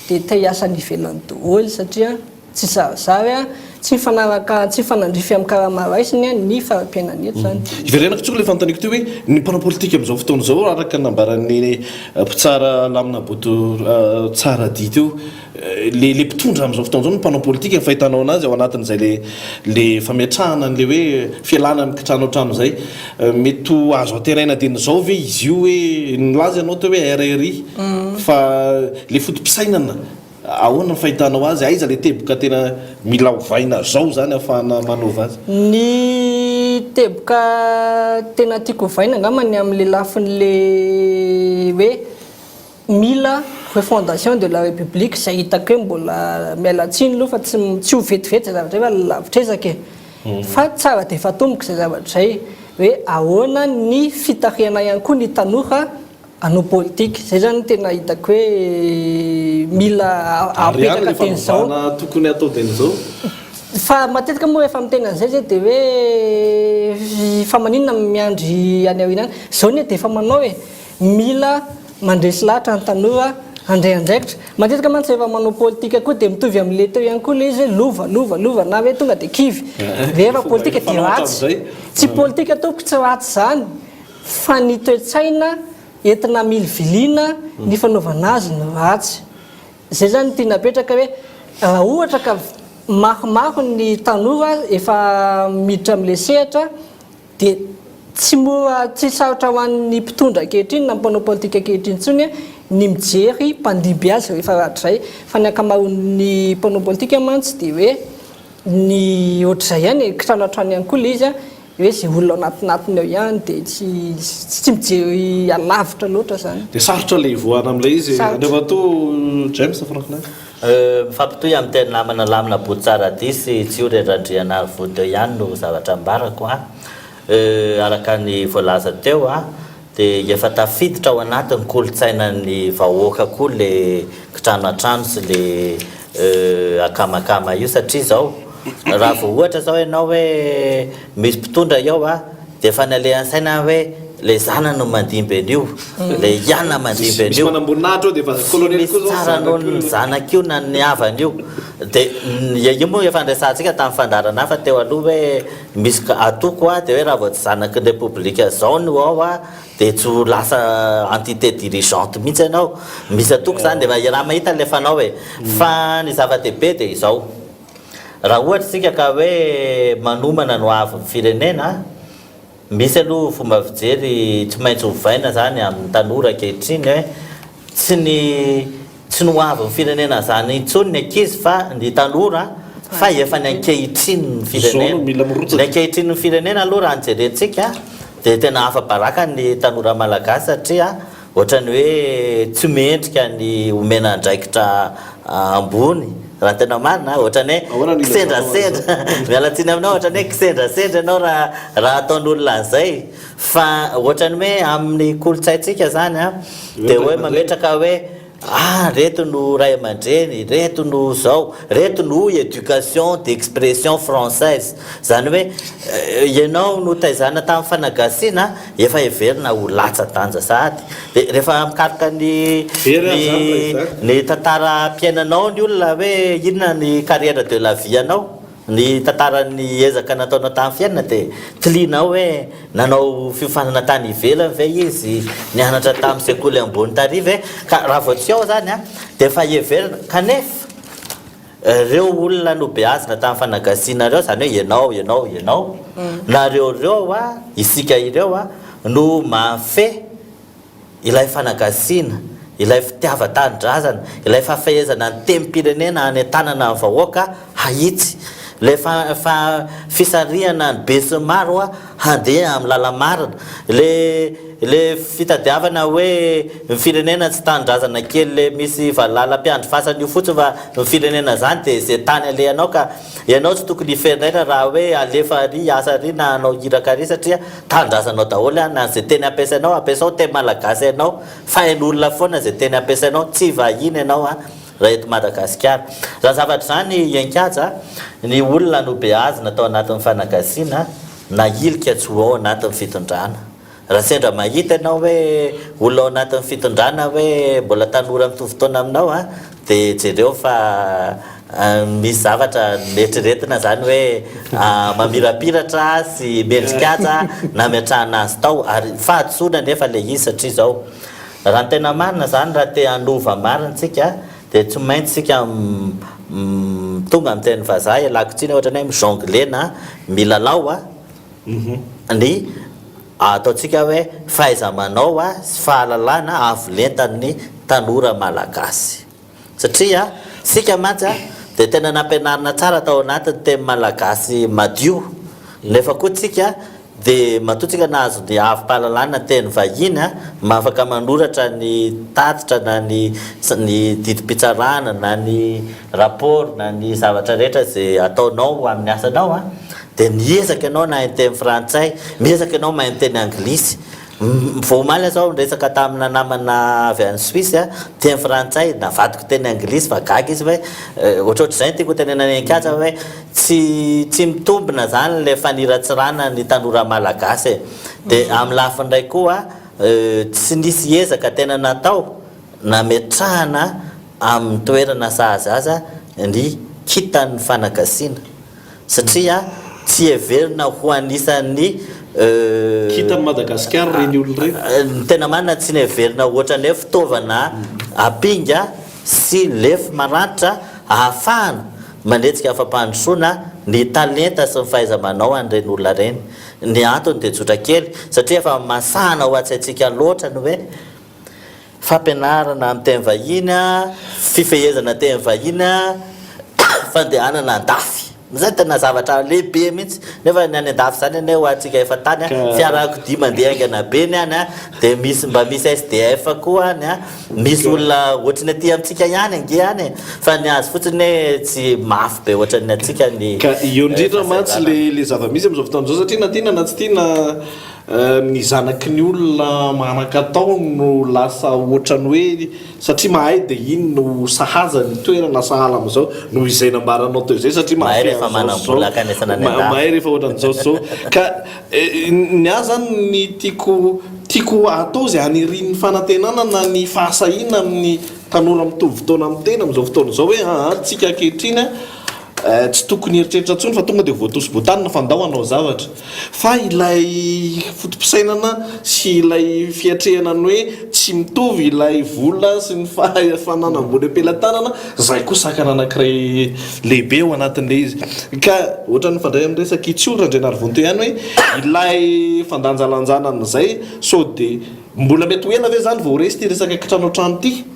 dia te hiasa any ivelany daholo satria. Tsy zarizary an! Tsy mifanaraka, tsy mifanandrify amin'ny karama raisiny ny fari-piainany eto izany. Hiverenako tsotra ilay fanontaniako teo hoe ny mpanao politika amin'izao fotoana izao araka ny nambaran'ny mpitsara Lamina Boto Tsaradia teo, le le mpitondra amin'izao fotoana izao no mpanao politika ny fahitanao anazy ao anatin'izay le le fametrahana an'ilay hoe fialana amin'ny kitranoantrano izay. Mety ho azo antenaina dieny izao ve izy io hoe nilaza ianao teo hoe RRI fa le foto-pisainana Ahoana ny fahitanao azy? Aiza ilay teboka tena mila ovaina zao izany ahafahana manova azy? Ny teboka tena tiako ovaina angamba ny amin'ilay lafin'ilay hoe mila refondation de la république izay hitako hoe mbola miala tsiny aloha fa tsy tsy ho vetivety izay zavatra izay fa lavitr'ezaka e. Fa tsara dia efa atomboka izay zavatra izay hoe ahoana ny fitarihana ihany koa ny tanora Hanao politika. Zay zany no tena hitako hoe mila Ary any apetraka le teny zao. fanovana tokony hatao dieny zao. Fa matetika moa rehefa miteny an'izay zay dia hoe fa maninona miandry any aoriana any. Zao anie dia efa manao e. Mila mandresy lahatra ny tanora handray andraikitra. Matetika mantsy rehefa manao politika koa dia mitovy amin'ilay teo ihany koa ilay izy hoe lova, lova, lova na hoe tonga dia kivy. Rehefa politika dia ratsy. Tsy politika tompoko tsy ratsy izany. Fa ny toe-tsaina entina hamiliviliana ny fanaovana azy no ratsy. Izay izany no tiana apetraka hoe raha ohatra ka maromaro ny tanora efa miditra amin'ilay sehatra dia tsy mora, tsy sarotra ho an'ny mpitondra ankehitriny na ny mpanao politika ankehitriny intsony ny mijery mpandimby azy rehefa rahatrizay. Fa ny ankamaroan'ny mpanao politika mantsy dia hoe ny ohatr'izay ihany e, kitrano hatrany ihany koa ilay izy an. Hoe izay olona ao anatinatiny ao ihany dia tsy tsy mijery alavitra loatra izany. Dia sarotra ilay hivoahana amin'ilay izy Sarotra. Andriamatoa James Franklin. Mifampitohy amin'ny teny namana Lamina Botsaradia sy Tsiory Randrianarivo teo ihany no zavatra ambarako an. Araka ny voalaza teo an, dia efa tafiditra ao anatin'ny kolontsainan'ny vahoaka koa le kitrano an-trano sy le akamakama io satria izao raha vao ohatra izao ianao hoe misy mpitondra eo a, dia efa ny alehan'ny saina hoe le zanany no mandimby an'io, le iana mandimby Misy an'io, manamboninahitra eo dia efa tsy colonel misy koa izao tsara noho zanak'io ny no. zanak'io na ny havan'io, dia io moa efa niresahantsika tamin'ny fandaharana hafa teo aloha hoe Misy atoko a, dia hoe raha vao tsy zanaky ny repoblika zao no ao a, dia tsy ho lasa entité dirigeante mihitsy ianao. Misy atoko izany dia efa raha mahita ilay fanao e. Fa ny zava-dehibe dia izao, raha ohatra isika ka hoe manomana ny ho avin'ny firenena, misy aloha fomba fijery tsy maintsy ovaina izany amin'ny tanora ankehitriny hoe tsy ny Tsy ny ho avin'ny firenena izany intsony ny ankizy fa ny tanora fa efa ny ankehitrinin'ny firenena. Ny ankehitrinin'ny firenena aloha raha ny jerentsika dia tena afa-baraka ny tanora malagasy satria ohatran'ny hoe tsy mendrika ny omena andraikitra ambony raha ny tena marina, ohatran'ny hoe kisendrasendra, miala tsiny aminao, ohatran'ny hoe kisendrasendra ianao raha raha ataon'olona an'izay fa ohatran'ny hoe amin'ny kolontsaintsika izany an, Dia hoe mametraka hoe ah reto no ray aman-dreny, reto no zao, reto no education d'expression française. Izany hoe ianao notaizana tamin'ny fanagasiana efa heverina ho latsa-danja sahady. Dia rehefa mikaroka ny ny ny tantaram-piainanao ny olona hoe inona ny carrière de la vie anao, Ny tantaran'ny ezaka nataonao tamin'ny fiainana dia tilianao hoe nanao fiofanana tany ivelany ve izy, nianatra tamin'ny sekoly ambony tary ve? Ka raha vao tsy ao izany dia efa heverina. Kanefa ireo olona nobeazina tamin'ny fanagasiana ireo, izany hoe ianao, ianao, ianao, nareo ireo, isika ireo no mahafehy ilay fanagasiana, ilay fitiavan-tanindrazana, ilay fahafehezana ny tenim-pirenena hanentanana ny vahoaka hahitsy, ilay fisarihana ny besinimaro handeha amin'ny lala-marina, ilay ilay fitadiavana hoe ny firenena tsy tanindrazana kely ilay misy valala mpiandry fasana io fotsiny fa ny firenena izany dia izay tany alehanao ka ianao tsy tokony hiferinaina raha hoe alefa ary hiasa ary na hanao iraka ary satria Tanindrazanao daholo an, na ze teny ampiasainao ampiasao teny malagasy hainao fa hain'olona foana ze teny ampiasainao, tsy vahiny ianao an raha eto Madagasikara. Raha zavatra izany Iankaja, ny olona nobeazina tao anatin'ny fanagasiana nahilika tsy ho ao anatin'ny fitondrana. Raha sendra mahita ianao hoe olona ao anatin'ny fitondrana hoe mbola tanora mitovy taona aminao an, dia jereo fa. Misy zavatra neritreretina izany hoe mamirapiratra sy mendrikaja nametrahana azy tao ary fahadisoana anefa ilay izy satria izao, raha ny tena marina izany raha te hanova marina isika dia tsy maintsy isika tonga amin'ny teny vazaha ialako tsiny ohatran'ny hoe mi-jongler na milalao ny ataontsika hoe fahaiza-manao sy fahalalana avo lentan'ny tanora malagasy. Satria isika mantsy dia tena nampianarina tsara tao anatin'ny teny malagasy madio, nefa koa tsika dia matoa tsika nahazo ny avom-pahalalana teny vahiny afaka manoratra ny tatitra na ny ny didim-pitsarana na ny rapport na ny zavatra rehetra izay ataonao amin'ny asanao dia miezaka ianao nahay ny teny frantsay, miezaka ianao mahay ny teny anglisy. Vao omaly aza aho niresaka tamina namana avy any Suisse, teny frantsay, navadiko teny anglisy fa gaga izy hoe, ohatrohatr'izay no tiako hotenenana an'i Heninkaja hoe, tsy tsy mitombina izany ilay faniratsirana ny tanora malagasy e. Dia amin'ny lafiny iray koa, tsy nisy ezaka tena natao nametrahana amin'ny toerana sahaza azy ny kintan'ny fanagasiana. Satria tsy heverina ho anisan'ny. Kintan'i Madagasikara ireny olona ireny. Ny tena marina tsy neverina ohatran'ny hoe fitaovana ampinga sy lefy maranitra ahafahana manetsika fampandrosoana ny talenta sy ny fahaiza-manao an'ireny olona ireny. Ny antony dia tsotra kely, satria efa masahana ao an-tsaintsika loatra ny hoe Fampianarana amin'ny teny vahiny, fifehezana teny vahiny, fandehanana andafy. Izay tena zavatra lehibe mihitsy. Nefa ny any andafy izany anie ho antsika efa tany, fiarakodia mandeha haingana be ny any, dia misy mba misy SDF koa any, misy olona ohatry ny aty amintsika ihany ange any e! Fa ny azy fotsiny hoe tsy mafy be ohatran'ny antsika ny Ka eo indrindra mantsy ilay zava-misy amin'izao fotoana izao satria na tiana na tsy tiana Ny zanaky ny olona manan-katao no lasa ohatran'ny hoe satria mahay dia iny no sahaza ny toerana sahala amin'izao noho izay nambaranao teo izay satria Mahay mahafehy rehefa an'izao sy izao, manam-bola hankanesana any an-dafy. mahay rehefa ohatran'izao sy izao. Ka ny ahy izany ny tiako tiako atao izay hanirian'ny fanantenana na ny fahasahiana amin'ny tanora mitovy taona amin'ny tena amin'izao fotoana izao hoe aa tsika ankehitriny tsy tokony hieritreritra intsony fa tonga dia voatosi-boatanina fa ndao hanao zavatra. Fa ilay foto-pisainana sy ilay fiatrehana ny hoe tsy mitovy ilay vola sy ny fananam-bola am-pelatanana, izay koa sakana anankiray lehibe ao anatin'ilay izy. Ka ohatran'ny mifandray amin'ny resak'i Tsiory Randrianarivonto ihany hoe ilay fandanjalanjana an'izay sao dia mbola mety ho ela ve izany vao ho resy ity resaka kitranoantrano ity?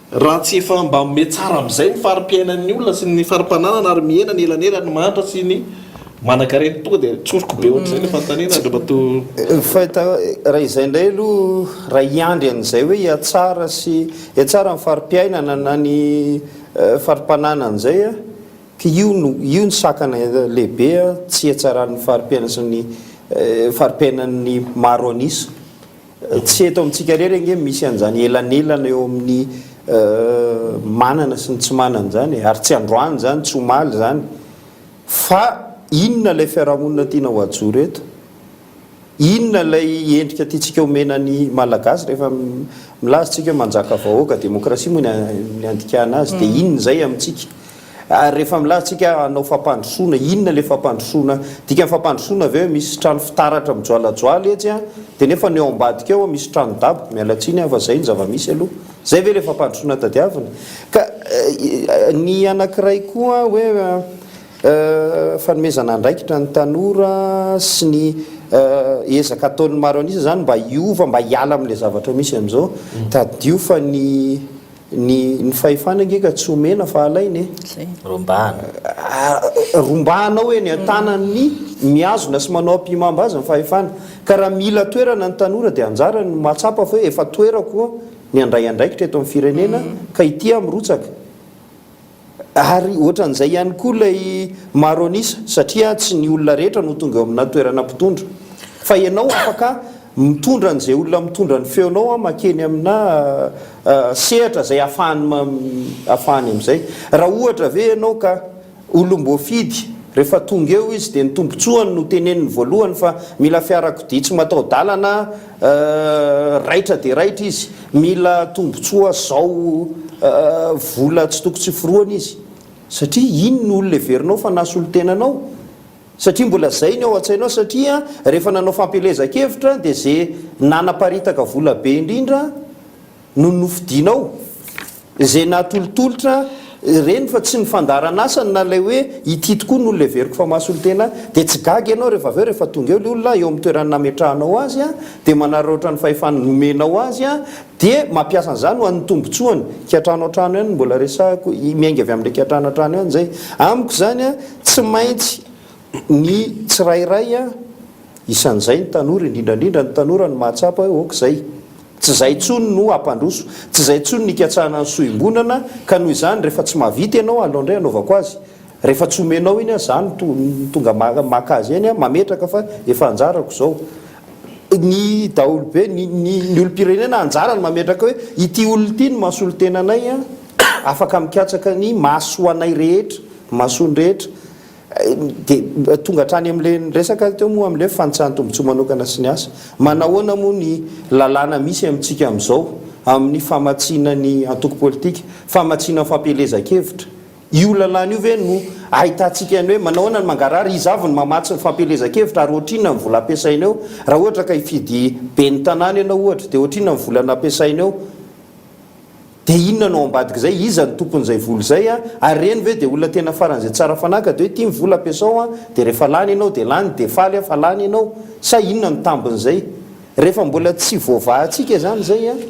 Raha tsy efa mba mihatsara amin'izay ny fari-piainan'ny olona sy ny fari-pananana ary mihena ny elanelan'ny mahantra sy ny manankarena. Tonga dia tsoriko be ohatr'izay ilay fanontaniana Andriamatoa. Fahita, raha izay indray aloha, raha hiandry an'izay hoe hihatsara sy hihatsara ny fari-piainana na ny fari-pananana izay, ka io no, io no sakana lehibe tsy hihatsaran'ny fari-piainana sy ny fari-piainan'ny maro an'isa. Tsy eto amintsika irery ange misy an'izany elanelana eo amin'ny manana sy ny tsy manana izany e! Ary tsy androany izany, tsy omaly izany. Fa inona ilay fiarahamonina tiana ho ajoro eto? Inona ilay endrika tiantsika omena ny Malagasy rehefa milaza isika hoe manjaka vahoaka, demokrasia moa ny andikana azy, dia inona izay amintsika? Ary rehefa milaza tsika hanao fampandrosoana, inona le fampandrosoana? Dikan'ny fampandrosoana ve hoe misy trano fitaratra mijoalajoala etsy an, dia nefa ny ao ambadika ao misy trano daboka, miala tsiny aho fa zay ny zava-misy aloha. Zay ve le fampandrosoana tadiavina? Ka ny anankiray koa hoe fanomezana andraikitra ny tanora sy ny ezaka ataon'ny maro an'isa zany mba hiova, mba hiala amin'le zavatra misy amin'izao, tadidio fa ny Ny ny fahefana ange ka tsy omena fa alaina e. Zay. Rombahana. Rombahana ao eny an-tanan'ny mihazona sy manao ampihimamba azy ny fahefana. Ka raha mila toerana ny tanora dia anjarany no mahatsapa fa hoe efa toerako ny handray andraikitra eto amin'ny firenena ka ity aho mirotsaka. Ary ohatran'izay ihany koa ilay maro an'isa, satria tsy ny olona rehetra no tonga eo amina toerana mpitondra. Fa ianao afaka mitondra an'izay olona mitondra ny feonao mankeny amina sehatra izay ahafahany ahafahany amin'izay. Raha ohatra ve ianao ka olom-boafidy, rehefa tonga eo izy dia ny tombontsoany no teneniny voalohany fa mila fiarakodia tsy mataho-dalana Raitra dia raitra izy, mila tombotsoa zao vola tsy toko tsy forohana izy. Satria iny no olona heverinao fa nahasolo tena anao. Satria mbola zay ny ao an-tsainao satria rehefa nanao fampielezan-kevitra dia ze nanaparitaka vola be indrindra no nofidinao. Ze natolotolotra ireny fa tsy ny fandaharan'asany na ilay hoe ity tokoa no olona heveriko fa mahasolo tena ahy. Dia tsy gaga ianao rehefa avy eo rehefa tonga eo ilay olona eo amin'ny toerana nametrahanao azy dia manararaotra ny fahefana nomenao azy dia mampiasa an'izany ho an'ny tombotsoany. Kiantrano an-trano ihany no mbola resahako, miainga avy amin'ilay kiantrano an-trano ihany izay. Amiko izany tsy maintsy ny tsirairay, isan'izay ny tanora, indrindra indrindra ny tanora no mahatsapa hoe ok izay. Tsy izay intsony no hampandroso, tsy izay intsony no hikatsahana ny soa iombonana, ka noho izany rehefa tsy mahavita ianao, aleo indray hanaovako azy. Rehefa tsy omenao iny aho, izaho no tonga maka azy eny, mametraka fa efa anjarako izao. Ny daholobe, ny ny olom-pirenena anjarany mametraka hoe ity olona ity no mahasolo tena anay, afaka mikatsaka ny mahasoa anay rehetra, mahasoa ny rehetra. Dia tonga hatrany amin'ilay niresaka teo moa amin'ilay hoe fanitsahan-tombontsoa manokana sy ny asa. Manahoana moa ny lalàna misy amintsika amin'izao amin'ny famatsiana ny antoko politika, famatsiana ny fampielezan-kevitra? Io lalàna io ve no ahitantsika ny hoe manahoana ny mangarahara, iza avy no mamatsy ny fampielezan-kevitra ary ohatrinona ny vola ampiasaina eo? Raha ohatra ka hifidy ben'ny tanàna ianao ohatra dia ohatrinona ny vola nampiasaina eo? Dia inona no ao ambadik'izay? Iza no tompon'izay vola izay an? Ary ireny ve dia olona tena faran'izay tsara fanahy ka dia hoe ity ny vola ampiasao an, dia rehefa lany ianao dia lany, dia faly aho fa lany ianao? Sa inona no tambin'izay? Rehefa mbola tsy voavahantsika izany izay an,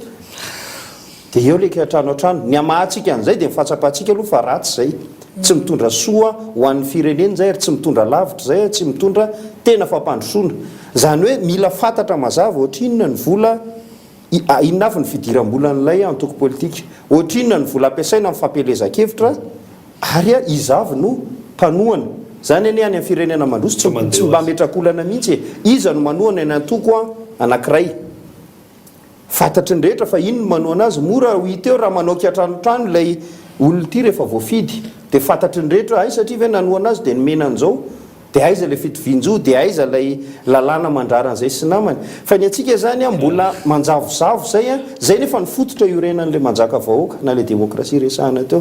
dia eo ilay kiantrano an-trano. Ny hamahantsika an'izay dia ny fahatsapantsika aloha fa ratsy izay. Tsy mitondra soa ho an'ny firenena izay ary tsy mitondra lavitra izay ary tsy mitondra tena fampandrosoana. Izany hoe mila fantatra mazava ohatrinona ny vola Inona avy ny fidiram-bolan'ilay antoko politika? Ohatrinona ny vola ampiasaina amin'ny fampielezan-kevitra? Ary iza avy no mpanohana? Izany anie any amin'ny firenena mandroso tsy tsy mba ametraka olana mihitsy e! Iza no manohana ny antoko anankiray? Fantatry ny rehetra fa iny no manohana azy. Mora ho hita eo raha manao kiantranoantrano ilay olona ity rehefa voafidy. Dia fantatry ny rehetra hoe hay satria ve nanohana azy dia nomena an'izao? Dia aiza ilay fitovian-jo? Dia aiza ilay lalàna mandrara an'izay sy namany? Fa ny antsika izany an, mbola manjavozavo izay an, izay nefa ny fototra iorenan'ilay manjaka vahoaka na ilay demokrasia resahana teo.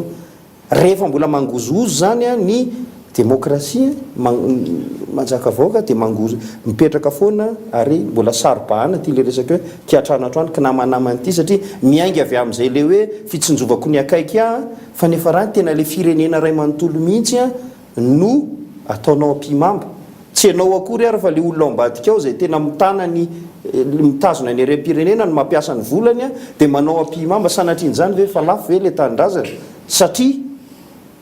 Rehefa mbola mangozohozo izany an ny demokrasia manjaka vahoaka dia mangozo, mipetraka foana ary mbola saro-bahana ity ilay resaka hoe kiantranoantrano, kinamanamana ity satria miainga avy amin'izay ilay hoe fitsinjovako ny akaiky ahy fa nefa raha ny tena ilay firenena iray manontolo mihitsy an, no ataonao ampihimamba. Tsy ianao akory ary fa le olona ao ambadika ao izay tena mitana ny mitazona ny harem-pirenena no mampiasa ny volany dia manao ampihimamba. Sanatrian'izany ve efa lafo ve le tanindrazana? Satria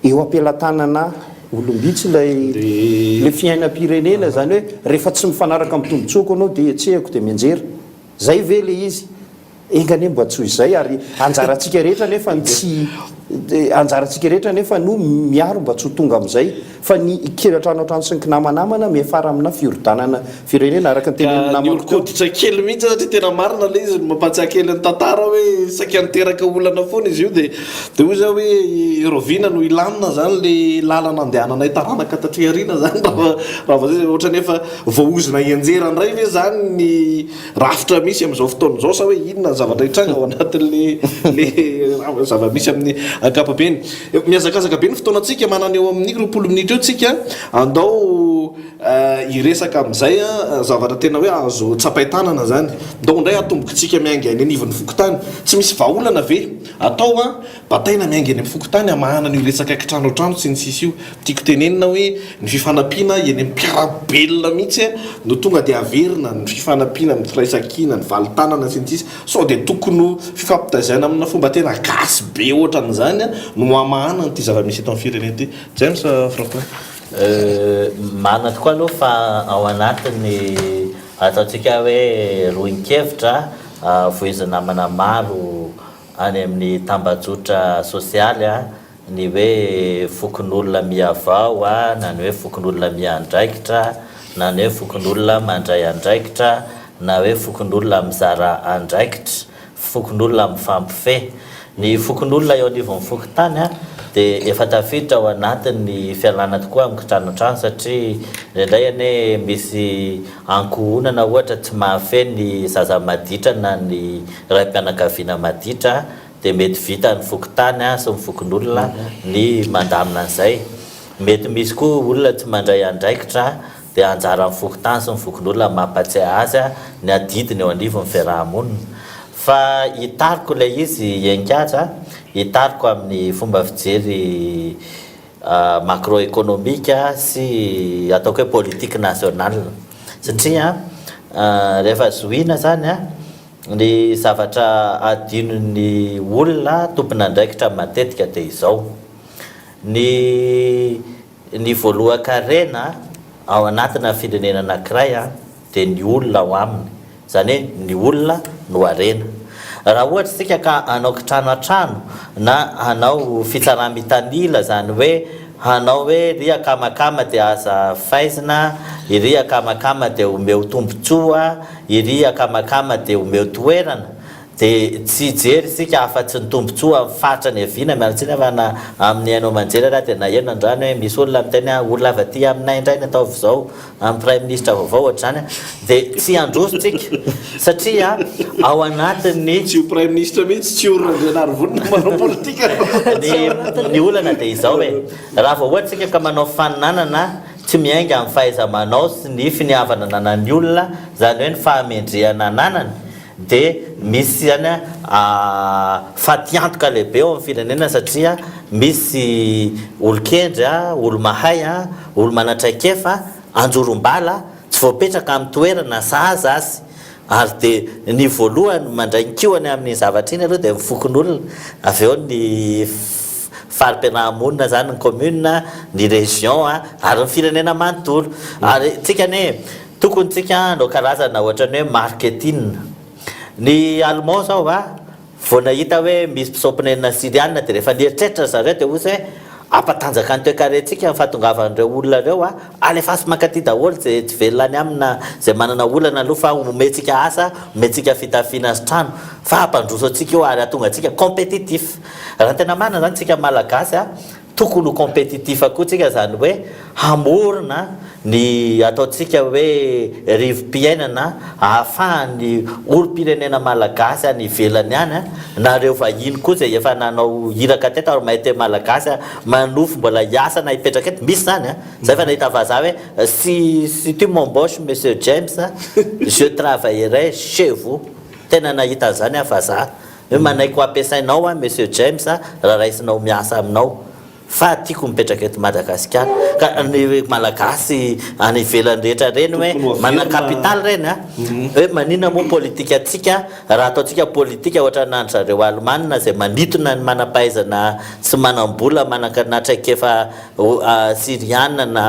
eo am-pelatanana olom-bitsy ilay le fiainam-pirenena, izany hoe rehefa tsy mifanaraka amin'ny tombotsoako ianao dia hetsehako dia mianjera. Zay ve le izy? Enga anie mba tsy ho izay ary anjarantsika rehetra anefa ny tsy anjarantsika rehetra anefa no miaro mba tsy ho tonga amin'izay fa ny kiantrano an-trano sy ny kinamanamana miafara amina firodanana firenena araka ny tenenin'ny Ka namako teo. nihoron-koditra kely mihitsy satria tena marina ilay izy, mampahatsiahy kely ny tantara hoe saika niteraka olana foana izy io dia dia hoy za hoe rahoviana no hilamina izany ilay lalana andehananay taranaka taty aoriana izany raha raha vao izay ohatran'ny efa voaozona hianjera indray ve izany ny rafitra misy amin'izao fotoana izao sa hoe inona ny zavatra hitranga ao anatin'le le zava-misy amin'ny ankapobeny. Mihazakazaka be ny fotoanantsika, manana eo amin'ny 20 minitra eo tsika, andao hiresaka amin'izay zavatra tena hoe azo tsapain-tanana izany. Ndao indray hatombokintsika miainga eny anivon'ny fokontany. Tsy misy vahaolana ve atao bataina miainga eny amin'ny fokontany hamahana an'io resaka kitrano an-trano sy ny sisa io? Tiako tenenina hoe ny fifanampiana eny amin'ny mpiara-belona mihitsy no tonga dia averina, ny fifanampiana, ny firaisankina, ny valin-tanana sy ny sisa Sao dia tokony ho fifampitaizana amina fomba tena gasy be ohatran'izany no hamahana an'ity zava-misy eto amin'ny firenena ity? James Franklin. Marina tokoa aloha fa ao anatin'ny ataontsika hoe rohin-kevitra voizin'ny namana maro any amin'ny tambajotra sosialy ny hoe fokonolona mihavao na ny hoe fokonolona miandraikitra na ny hoe fokonolona mandray andraikitra na hoe fokonolona mizara andraikitra, fokonolona mifampifehy. Ny fokonolona eo anivon'ny fokontany dia efa tafiditra ao anatin'ny fialana tokoa amin'ny kitranoantrano satria indraindray anie misy ankohonana ohatra tsy mahafehy ny zaza maditra na ny raim-pianakaviana maditra. dia mety vitan'ny fokontany sy ny fokonolona ny mandamina an'izay. Mety misy koa olona tsy mandray andraikitra dia anjaran'ny fokontany sy ny fokonolona ny mampatsiahy azy ny adidiny eo anivon'ny fiaraha-monina. Fa hitariko ilay izy Heninkaja, hitariko amin'ny fomba fijery macro-économique sy ataoko hoe politique nationale. Satria rehefa zohiana izany ny zavatra adinon'ny olona tompon'andraikitra matetika dia izao, ny ny voalohan-karena ao anatina firenena anankiray dia ny olona ao aminy, izany hoe ny olona no harena. Raha ohatra isika ka hanao kitrano an-trano na hanao fitsarà-mitanila, izany hoe hanao hoe ry akamakama dia aza faizina, iry akamakama dia omeo tombontsoa, iry akamakama dia omeo toerana, Dia tsy hijery isika afa-tsy ny tombontsoa amin'ny faritra niaviana, miala tsiny aho fa na amin'ny haino aman-jery ary aho dia naheno androany hoe misy olona miteny hoe olona avy aty aminay indray ny ataovy izao amin'ny praiminisitra vaovao ohatr'izany dia tsy handroso tsika satria ao anatin'ny Tsy ho praiminisitra mihitsy tsy ho Randrianarivony no manao politika. Ny ny olana dia izao e, raha vao ohatra isika ka manao faninanana tsy miainga amin'ny fahaiza-manao sy ny finiavana ananan'ny olona, izany hoe ny fahamendrehana ananany, Dia misy ihany fatiantoka lehibe ao amin'ny firenena satria misy olon-kendry, olo-mahay, olo-manan-traikefa, anjorom-bala, tsy voapetraka amin'ny toerana sahaza azy. Ary dia ny voalohany mandray ny kihony amin'iny zavatra iny aloha dia ny fokonolona, avy eo ny fari-piaraha-monina izany, ny commune, ny région ary ny firenena manontolo. Ary tsika anie Tokony tsika hanao karazana ohatran'ny hoe marketing. Ny allemand zao a, vao nahita hoe misy mpisompinenina syriana dia rehefa nieritreritra ry zareo dia ozy hoe hampatanjaka ny toekarentsika ny fahatongavan'ireo olona ireo a, alefaso mankaty daholo ze tsy velona any aminy na ze manana olana aloha fa omentsika asa, omentsika fitafiana sy trano fa hampandroso antsika io ary hahatonga antsika compétitif. Raha ny tena marina zany tsika malagasy a, Tokony ho compétitif koa tsika izany hoe hamorona ny ataontsika hoe rivo-piainana ahafahan'ny olom-pirenena malagasy any ivelany any na ireo vahiny koa izay efa nanao iraka teto ary mahay teny malagasy manofy mbola hiasa na hipetraka eto, misy izany an! Za efa nahita vazaha hoe si si tu m'embauches monsieur James je travaillerai chez vous, tena nahita an'izany aho vazaha. Hoe manaiky ho ampiasainao aho Monsieur James raha raisinao miasa aminao fa tiako mipetraka eto Madagasikara. Ka ny Malagasy any ivelany rehetra ireny hoe manana capital ireny a, hoe maninona moa politikantsika raha ataontsika politika ohatran'ny an-dry zareo Alemana izay manintona ny manam-pahaizana sy manam-bola manana traikefa Syriana na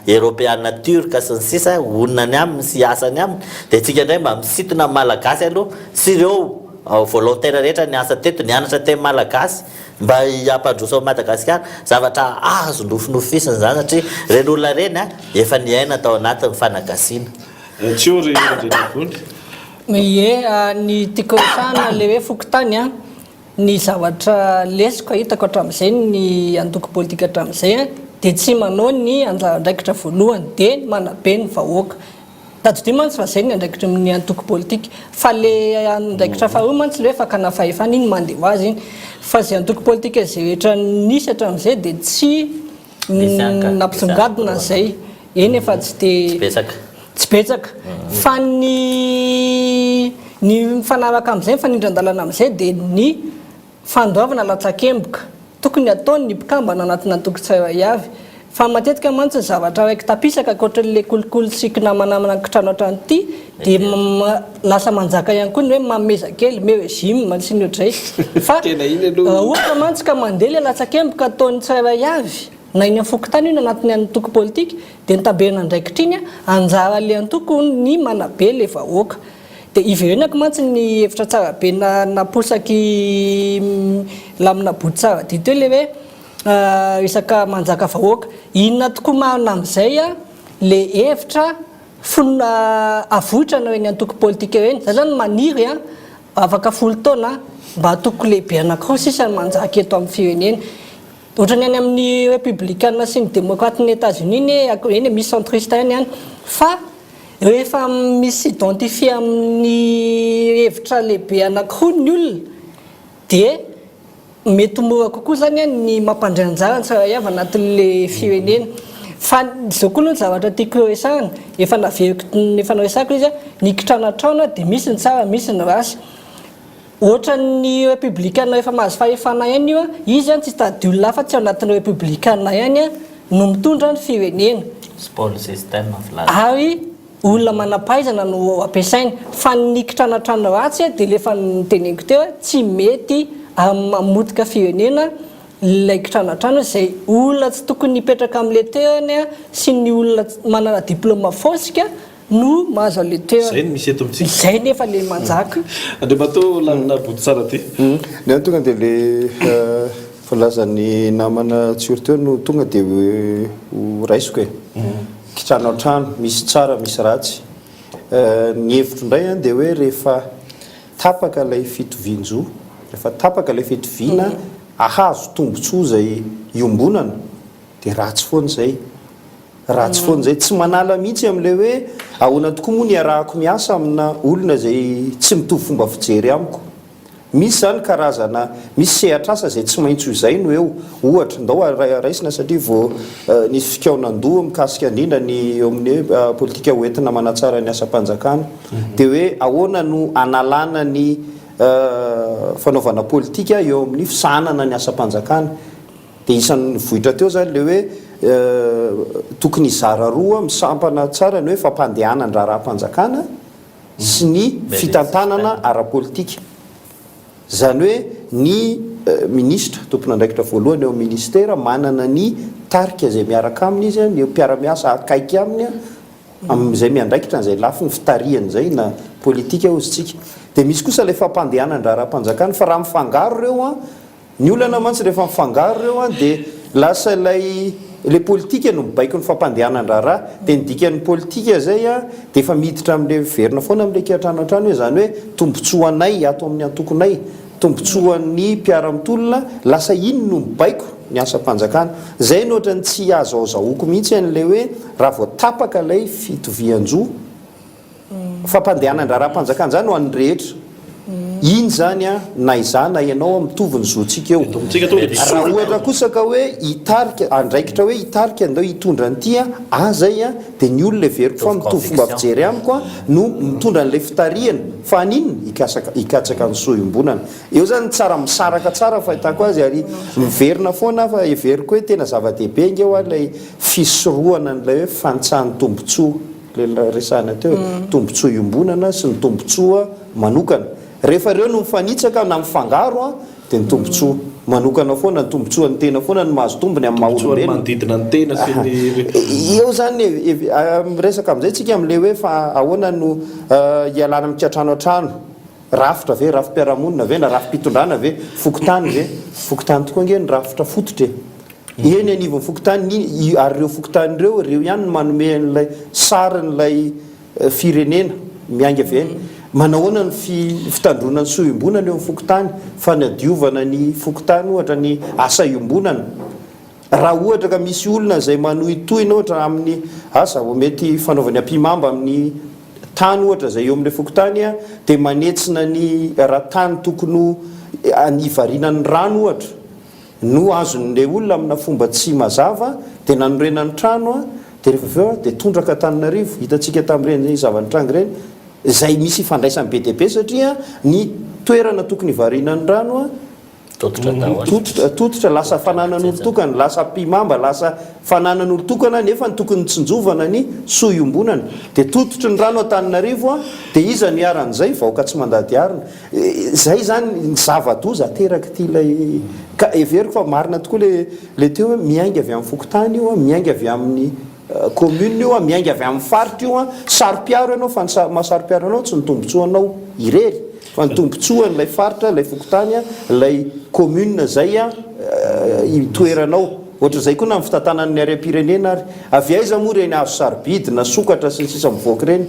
Eropeana Turc sy ny sisa honina any aminy sy hiasa any aminy dia tsika indray mba misintona ny Malagasy aloha sy ireo Volontaire rehetra niasa teto, nianatra teny malagasy mba hampandroso an'i Madagasikara. Zavatra azo nofinofisina izany satria ireny olona ireny efa niaina tao anatin'ny fanagasiana. Tsiory Randrianarivony. Ie, ny tiako resahana ilay hoe fokontany an, ny zavatra lesoka hitako hatramin'izay ny antoko politika hatramin'izay dia tsy manao ny anjara andraikitra voalohany dia ny manabe ny vahoaka. Tadidio mantsy fa zay ny andraikitry ny antoko politika. Fa le andraikitra faharoa mantsy le hoe fakana fahefana iny mandeha ho azy iny. Fa zay antoko politika zay rehetra nisy hatramin'izay dia tsy nampisongadina zay. Eny efa tsy dia. Tsy betsaka. Tsy betsaka. Fa ny ny mifanaraka amin'izay, mifanindran-dalana amin'izay dia ny Fandoavana latsakemboka, tokony hataon ny mpikambana anatina antoko tsirairay avy. Fa matetika mantsy ny zavatra raiki-tapisaka ankoatran'ilay kolikoly sy kinamanamana kitrano hatrany ity dia lasa manjaka ihany koa ny hoe mameza kely, me régime sy ny ohatr'izay. Fa raha ohatra mantsy ka mandeha ilay latsakemboka ataon'ny tsirairay avy na eny amin'ny fokontany io na anatin'ny antoko politika dia ny tamberin'andraikitra iny anjaran'ilay antoko ny manabe ilay vahoaka. Dia iverenako mantsy ny hevitra tsara be naposak'i Lamina Bototsaradia teo ilay hoe resaka manjaka vahoaka. Inona tokoa marina amin'izay ilay hevitra fon avoitra an'ireny antoko politika ireny? Za zany maniry afaka folo taona mba antoko lehibe anankiroa sisa no manjaka eto amin'ny firenena. Ohatran'ny any amin'ny repoblikana sy ny demokratin'i Etats-Unis anie, eny e misy centriste ihany any fa Rehefa mi-s'identifier amin'ny hevitra lehibe anankiroa ny olona dia. Mety ho mora kokoa zany ny mampandray anjara ny tsirairay avy anatin'le firenena. Fa izao koa aloha ny zavatra tiako resahana, efa naveriko efa noresahako ilay izy, ny kitranatrana dia misy ny tsara misy ny ratsy. Ohatran'ny repoblikana efa mahazo fahefana ihany io, izy tsy hitady olona hafa tsy ao anatin'ny repoblikana ihany no mitondra ny firenena. Spoil system filaza. Ary Olona manam-pahaizana no ampiasaina, fa ny kitranatrano ratsy dia ilay efa noteneniko teo, tsy mety ary mamotika firenena ilay kitranatrano izay olona tsy tokony hipetraka amin'ilay toerana sy ny olona manana diplôme fosika no mahazo an'ilay toerana. Izay no misy eto amintsika. Izay nefa ilay manjaka. Andriamatoa Lamina Bototsaradia. Ny ahy tonga dia ilay voalazan'ny namana Tsiory teo no tonga dia ho raisiko e. Kitrano an-trano, misy tsara misy ratsy. Ny hevitro indray an dia hoe rehefa tapaka ilay fitovian-jo, rehefa tapaka ilay fitoviana ahazo tombotsoa izay iombonana dia ratsy foana izay. Ratsy foana izay. Tsy manala mihitsy amin'ilay hoe ahoana tokoa moa ny iarahako miasa amina olona izay tsy mitovy fomba fijery amiko. Misy izany karazana, misy sehatr'asa izay tsy maintsy ho izay no eo. Ohatra, ndao raisina satria vao nisy fikaonan-doha mikasika indrindra ny eo amin'ny hoe politika ho entina manatsara ny asam-panjakana. Dia hoe ahoana no analana ny fanaovana politika eo amin'ny fisahanana ny asam-panjakana. Dia isan'ny nivoitra teo izany ilay hoe tokony hizara roa misampana tsara ny hoe fampandehanan-draharaham-panjakana sy ny fitantanana ara-politika. Izany hoe ny minisitra, tompon'andraikitra voalohany eo amin'ny minisitera, manana ny tarika izay miaraka aminy izy, ny mpiara-miasa akaiky aminy, amin'izay miandraikitra an'izay lafiny fitarihana izay na politika hozy tsika. Dia misy kosa ilay fampandehanan-draharaham-panjakana fa raha mifangaro ireo an, Ny olana mantsy rehefa mifangaro ireo an dia lasa ilay ilay politika no mibaiko ny fampandehanan-draharaha. Dia ny dikan'ny politika izay an dia efa miditra amin'ilay miverina foana amin'ilay kiantrano hatrany hoe izany hoe tombontsoanay ato amin'ny antokonay, tombontsoan'ny mpiara-mitolona, lasa iny no mibaiko ny asam-panjakana. Izay no ohatran'ny tsy azahozahoako mihitsy an'ilay hoe raha vao tapaka ilay fitovian-jo, Fampandehanan-draharaham-panjakana izany ho an'ny rehetra. Iny izany an, na izaho na ianao an, mitovy ny zontsika eo. Raha ohatra kosa ka hoe hitarika, andraikitra hoe hitarika, ndao hitondra an'ity an, ahy izay an, dia ny olona heveriko fa mitovy fomba fijery amiko an, no mitondra an'ilay fitarihana. Fa haninona? Hikasaka, hikatsaka ny soa iombonana. Eo izany tsara misaraka tsara fahitako azy ary miverina foana aho fa heveriko hoe tena zava-dehibe ange hoa ilay fisorohana an'ilay hoe fanitsahan'ny tombontsoa. Ilay resahina teo e, tombotsoa iombonana sy ny tombotsoa manokana. Rehefa ireo no mifanitsaka na mifangaro dia ny tombotsoa manokana foana, ny tombotsoan'ny tena foana no mahazo tombony amin'ny maha Tombotsoan'ny olombelona. manodidina ny tena sy ny. Eo izany e, miresaka amin'izay tsika amin'ilay hoe fa ahoana no hialana amin'ny kiantranoantrano, rafitra ve, rafi-piarahamonina ve na rafi-pitondrana ve, fokontany ve? Fokontany tokoa ange ny rafitra fototra e. Eny anivon'ny fokontany ny ary ireo fokontany ireo, ireo ihany no manome an'ilay sarin'ilay firenena miainga avy eny. Manahoana ny fitandroana ny soa iombonana eo amin'ny fokontany, fanadiovana ny fokontany ohatra, ny asa iombonana. Raha ohatra ka misy olona izay manohintohina ohatra amin'ny asa, mety fanaovany ampihimamba amin'ny tany ohatra izay eo amin'ilay fokontany dia manetsina ny raha tany tokony ho hivarinan'ny rano ohatra, no azon'ilay olona amina fomba tsy mazava dia nanorenany trano dia rehefa avy eo dia tondraka Antananarivo, hitantsika tamin'ireny zava-nitranga ireny izay misy ifandraisany be dia be satria ny toerana tokony hivarinan'ny rano Tototra daholo. tototra, tototra, lasa fananan'olon-tokana, lasa mpimamba, lasa fananan'olon-tokana nefa ny tokony tsinjovana ny soa iombonana dia tototry ny rano Antananarivo dia iza no iharan'izay? Vahoaka tsy mandady harona. Zay zany ny zava-doza aterak'ity ilay ka heveriko fa marina tokoa le le teo hoe miainga avy amin'ny fokontany io an, miainga avy amin'ny commune io an, miainga avy amin'ny faritra io an, saro-piaro ianao fa ny maha saro-piaro anao tsy ny tombotsoanao irery fa ny tombotsoan'ilay faritra, ilay fokontany an, ilay commune zay an itoeranao. Ohatr'izay koa na ny fitantanana ny harem-pirenena ary. Avy aiza moa ireny hazo sarobidy na sokatra sy ny sisa mivoaka ireny?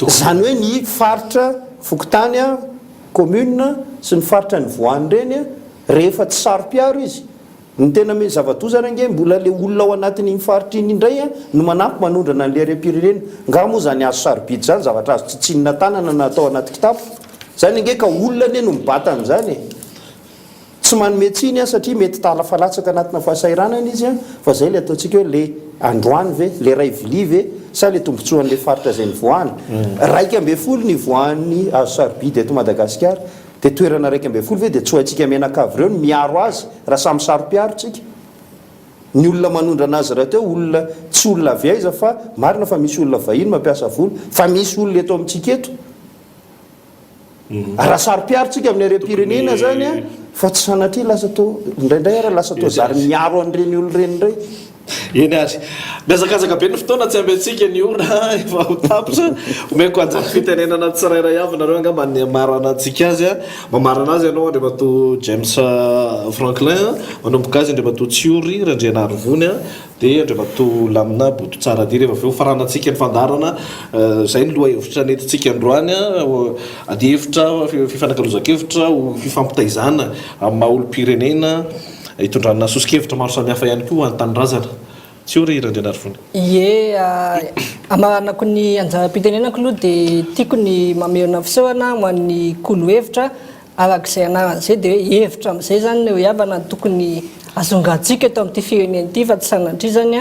Izany hoe ny faritra, fokontany, commune, sy ny faritra nivoahany ireny, rehefa tsy saro-piaro izy, ny tena zava-doza ary ange mbola ilay olona ao anatin'iny faritra iny indray no manampy manondrana an'ilay harem-pirenena. Nga moa izany hazo sarobidy izany zavatra azo tsitsinina tanana na atao anaty kitapo? Izany ange ka olona anie no mibata an'izany e! Tsy manome tsiny aho satria mety talafalatsaka anatina fahasahiranana izy an, fa zay le ataontsika hoe le androany ve, le ray vilia ve sa le tombotsoan'le faritra izay nivoahana. 11 nivoahan'ny hazo sarobidy eto Madagasikara, dia toerana 11 ve dia tsy ho haintsika mianakavy ireo ny miaro azy raha samy saro-piaro tsika? Ny olona manondrana azy rahateo olona tsy olona avy aiza fa marina fa misy olona vahiny mampiasa vola fa misy olona eto amintsika eto Raha saro-piaro tsika amin'ny harem-pirenena zany a, fa tsy sanatria lasa toa, indraindray ara lasa toa zary miaro an'ireny olona ireny indray. Eny ary. Mihazakazaka be ny fotoana, tsy ampy antsika ny ora, efa ho tapitra. Omeko anjara fitenenana tsirairay avy nareo angamba ny hamaranantsika azy a. Mamarana azy ianao Andriamatoa James Franklin, manomboka azy Andriamatoa Tsiory Randrianarivony a. Dia Andriamatoa Lamina Bototsaradia rehefa avy eo faranantsika ny fandaharana, izay ny lohahevitra nentintsika androany, adihevitra, fifanakalozan-kevitra ho fifampitaizana amin'ny maha olom-pirenena, hitondrana soso-kevitra maro samihafa ihany koa ho an'ny tanindrazana. Tsiory Randrianarivony. Ie, hamaranako ny anjaram-pitenenako aloha dia tiako ny mamerina fisaorana ho an'ny kolo hevitra Araka izay anarany izay dia hoe hevitra amin'izay izany ry havana no tokony hazongantsika eto amin'ity firenena ity fa tsy sanatria izany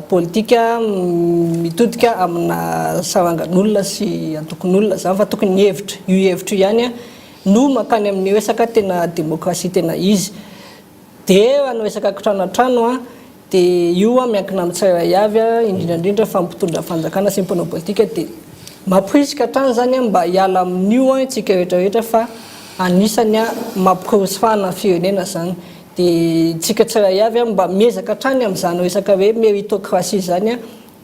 politika mitodika amina sarangan'olona sy antokon'olona izany fa tokony ny hevitra, io hevitra io ihany no mankany amin'ny resaka tena demokrasia tena izy. Dia raha ny resaka kitrano an-trano an, dia io an miankina amin'ny tsirairay avy an, indrindra indrindra fa ny mpitondra fanjakana sy ny mpanao politika dia mamporisika hatrany izany an mba hiala amin'io an isika rehetra rehetra fa anisany an mampikoroso fahana ny firenena izany. Dia isika tsirairay avy an mba miezaka hatrany amin'izany resaka hoe meritocratie izany an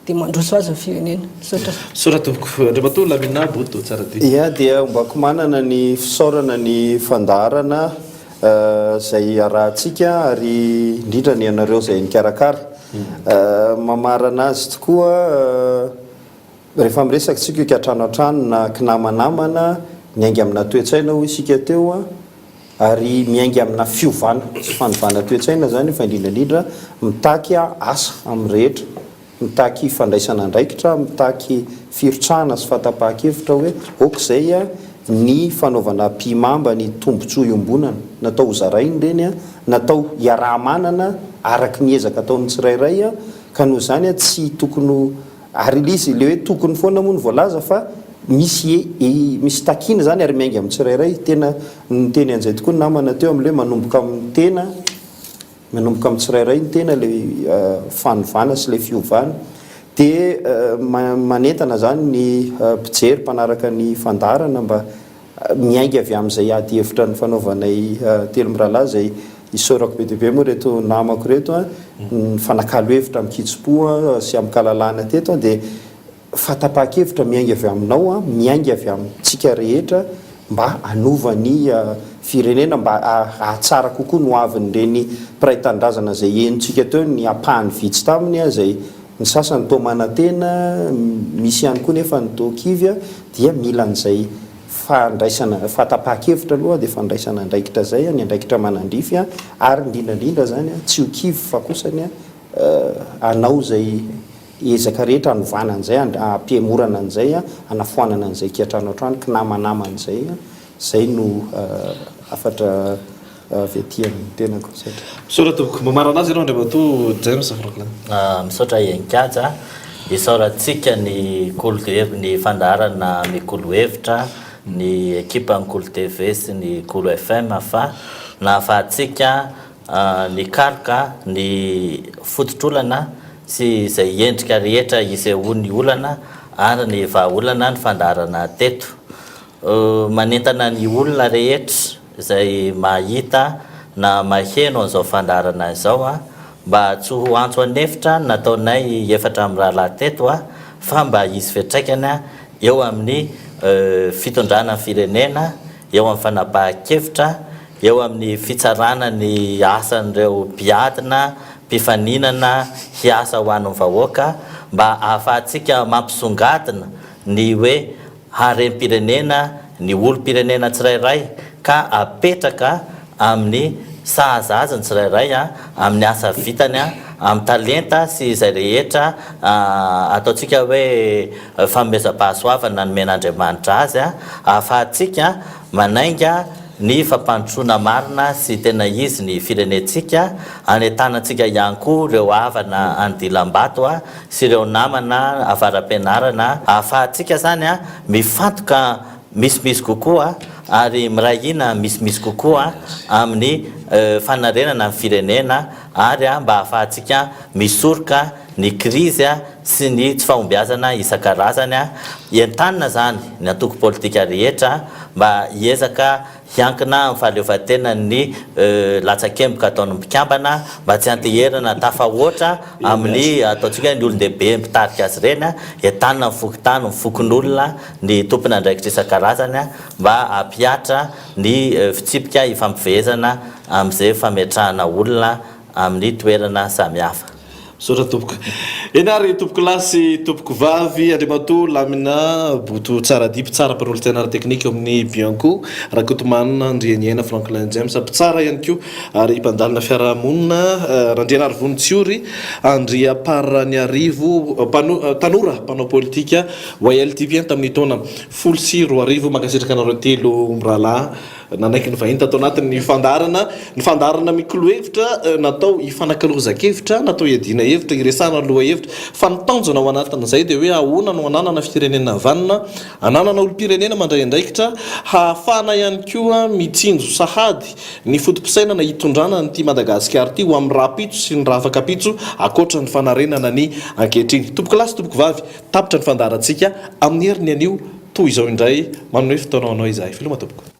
Dia mandroso azy ny firenena. Misaotra. Misaotra tompoko. Andriamatoa Lamina Boto Tsaradia. Ia dia ombako manana ny fisaorana ny fandaharana izay arahantsika ary indrindra ny anareo izay nikarakara. Mamarana azy tokoa rehefa miresaka isika io kiantrano an-trano na kinamanamana miainga amina toe-tsaina hoy isika teo ary miainga amina fiovana sy fanovana toe-tsaina izany fa indrindra indrindra mitaky asa amin'ny rehetra, mitaky fandraisana andraikitra, mitaky firotsahana sy fahatapahan-kevitra hoe ok izay ny fanaovana ampihimamba ny tombontsoa iombonana, natao hozaraina ireny, natao hiaraha-manana araka ny ezaka ataon'ny tsirairay ka noho izany tsy tokony ho Ary ilay izy, ilay hoe tokony foana moa no voalaza fa misy e, misy takiana izany ary miainga amin'ny tsirairay. Tena niteny an'izay tokoa ny namana teo amin'ilay hoe manomboka amin'ny tena, manomboka amin'ny tsirairay ny tena ilay fanovana sy ilay fiovana. Dia manentana izany ny mpijery, mpanaraka ny fandaharana mba Miainga avy amin'izay ady hevitra nifanaovanay telomirahalahy izay isaorako be dia be moa ireto namako ireto nifanakalo hevitra amin-kitsim-po sy amin-kalalahana teto dia fahatapahan-kevitra miainga avy aminao, miainga avy amintsika rehetra mba hanova ny firenena, mba hahatsara kokoa ny hoavin'ireny mpiray tanindrazana izay henontsika teo ny ampahany vitsy taminy izay ny sasany toa manantena, misy ihany koa nefa ny toa kivy dia mila an'izay fandraisana, fahatapahan-kevitra aloha dia fandraisana andraikitra izay, ny andraikitra manandrify ary indrindra indrindra izany tsy ho kivy fa kosany hanao izay ezaka rehetra hanovana an'izay, hampihemorana an'izay, hanafoanana an'izay kiantranoantrano, kinamanamana izay, izay no hafatra avy aty amin'ny tenako. Misaotra. Misaotra tompoko. Mamarana azy ianao Andriamatoa James Franklin. Misaotra Heninkaja. Isaorantsika ny Kolo ny fandaharana Mikolo Hevitra, ny ekipan'ny Kolo TV sy ny Kolo FM fa nahafahantsika nikaroka ny fototr'olana sy izay endrika rehetra isehoan'ny olana ary ny vahaolana ny fandaharana teto. Manentana ny olona rehetra izay mahita na maheno an'izao fandaharana izao mba tsy ho antso an'efitra ny nataonay efatra mirahalahy teto fa mba hisy fiantraikany eo amin'ny fitondrana ny firenena, eo amin'ny fanapahan-kevitra, eo amin'ny fitsarana ny asan'ireo mpiadina, mpifaninana hiasa ho an'ny vahoaka mba ahafahantsika mampisongadina ny hoe harem-pirenena ny olom-pirenena tsirairay ka apetraka amin'ny sahaza azy ny tsirairay amin'ny asa vitany, amin'ny talenta sy izay rehetra ataontsika hoe fanomezam-pahasoavana nomen'Andriamanitra azy ahafahantsika manainga. ny fampandrosoana marina sy tena izy ny firenentsika, anentanantsika ihany koa ireo havana any dilambato sy ireo namana avara-pianarana ahafahantsika izany mifantoka misimisy kokoa ary miray hina misimisy kokoa amin'ny fanarenana ny firenena ary mba ahafahantsika misoroka ny krizy sy ny tsy fahombiazana isan-karazany. Entanina izany ny antoko politika rehetra mba hiezaka hiankina amin'ny fahaleovantenan'ny latsakemboka ataon'ny mpikambana mba tsy hanteherana tafahoatra amin'ny ataontsika hoe ny olon-dehibe mpitarika azy ireny. Entanina ny fokontany, ny fokonolona, ny tompon'andraikitra isan-karazany mba hampihatra ny fitsipika ifampifehezana amin'izay fametrahana olona amin'ny toerana samihafa. Misaotra tompoko. Eny ary tompokolahy sy tompokovavy, Andriamatoa Lamina Boto Tsaradia, mpitsara mpanolotsaina ara-teknika eo amin'ny Bianco, Rakotomanana Andrianiaina Franklin James, mpitsara ihany koa ary mpandalina fiarahamonina, Randrianarivony Tsiory Andriamparaniarivo, tanora mpanao politika YLTP tamin'ny taona 2010. Mankasitraka anareo telo mirahalahy. Nanaiky ny vahiny tato anatin'ny fandaharana ny fandaharana mikolo hevitra natao hifanakalozan-kevitra, natao hiadiana hevitra, hiresahana lohahevitra. Fa ny tanjona ao anatin'izay dia hoe ahoana no hananana firenena vanona, hananana olom-pirenena mandray andraikitra, hahafahana ihany koa mitsinjo sahady ny foto-pisainana hitondrana an'ity Madagasikara ity ho amin'ny rahampitso sy ny rahafakampitso ankoatra ny fanarenana ny ankehitriny. Tompokolahy sy tompokovavy, tapitra ny fandaharantsika amin'ny heriny anio. Toy izao indray manome fotoana ho anao izahay. Veloma tompoko.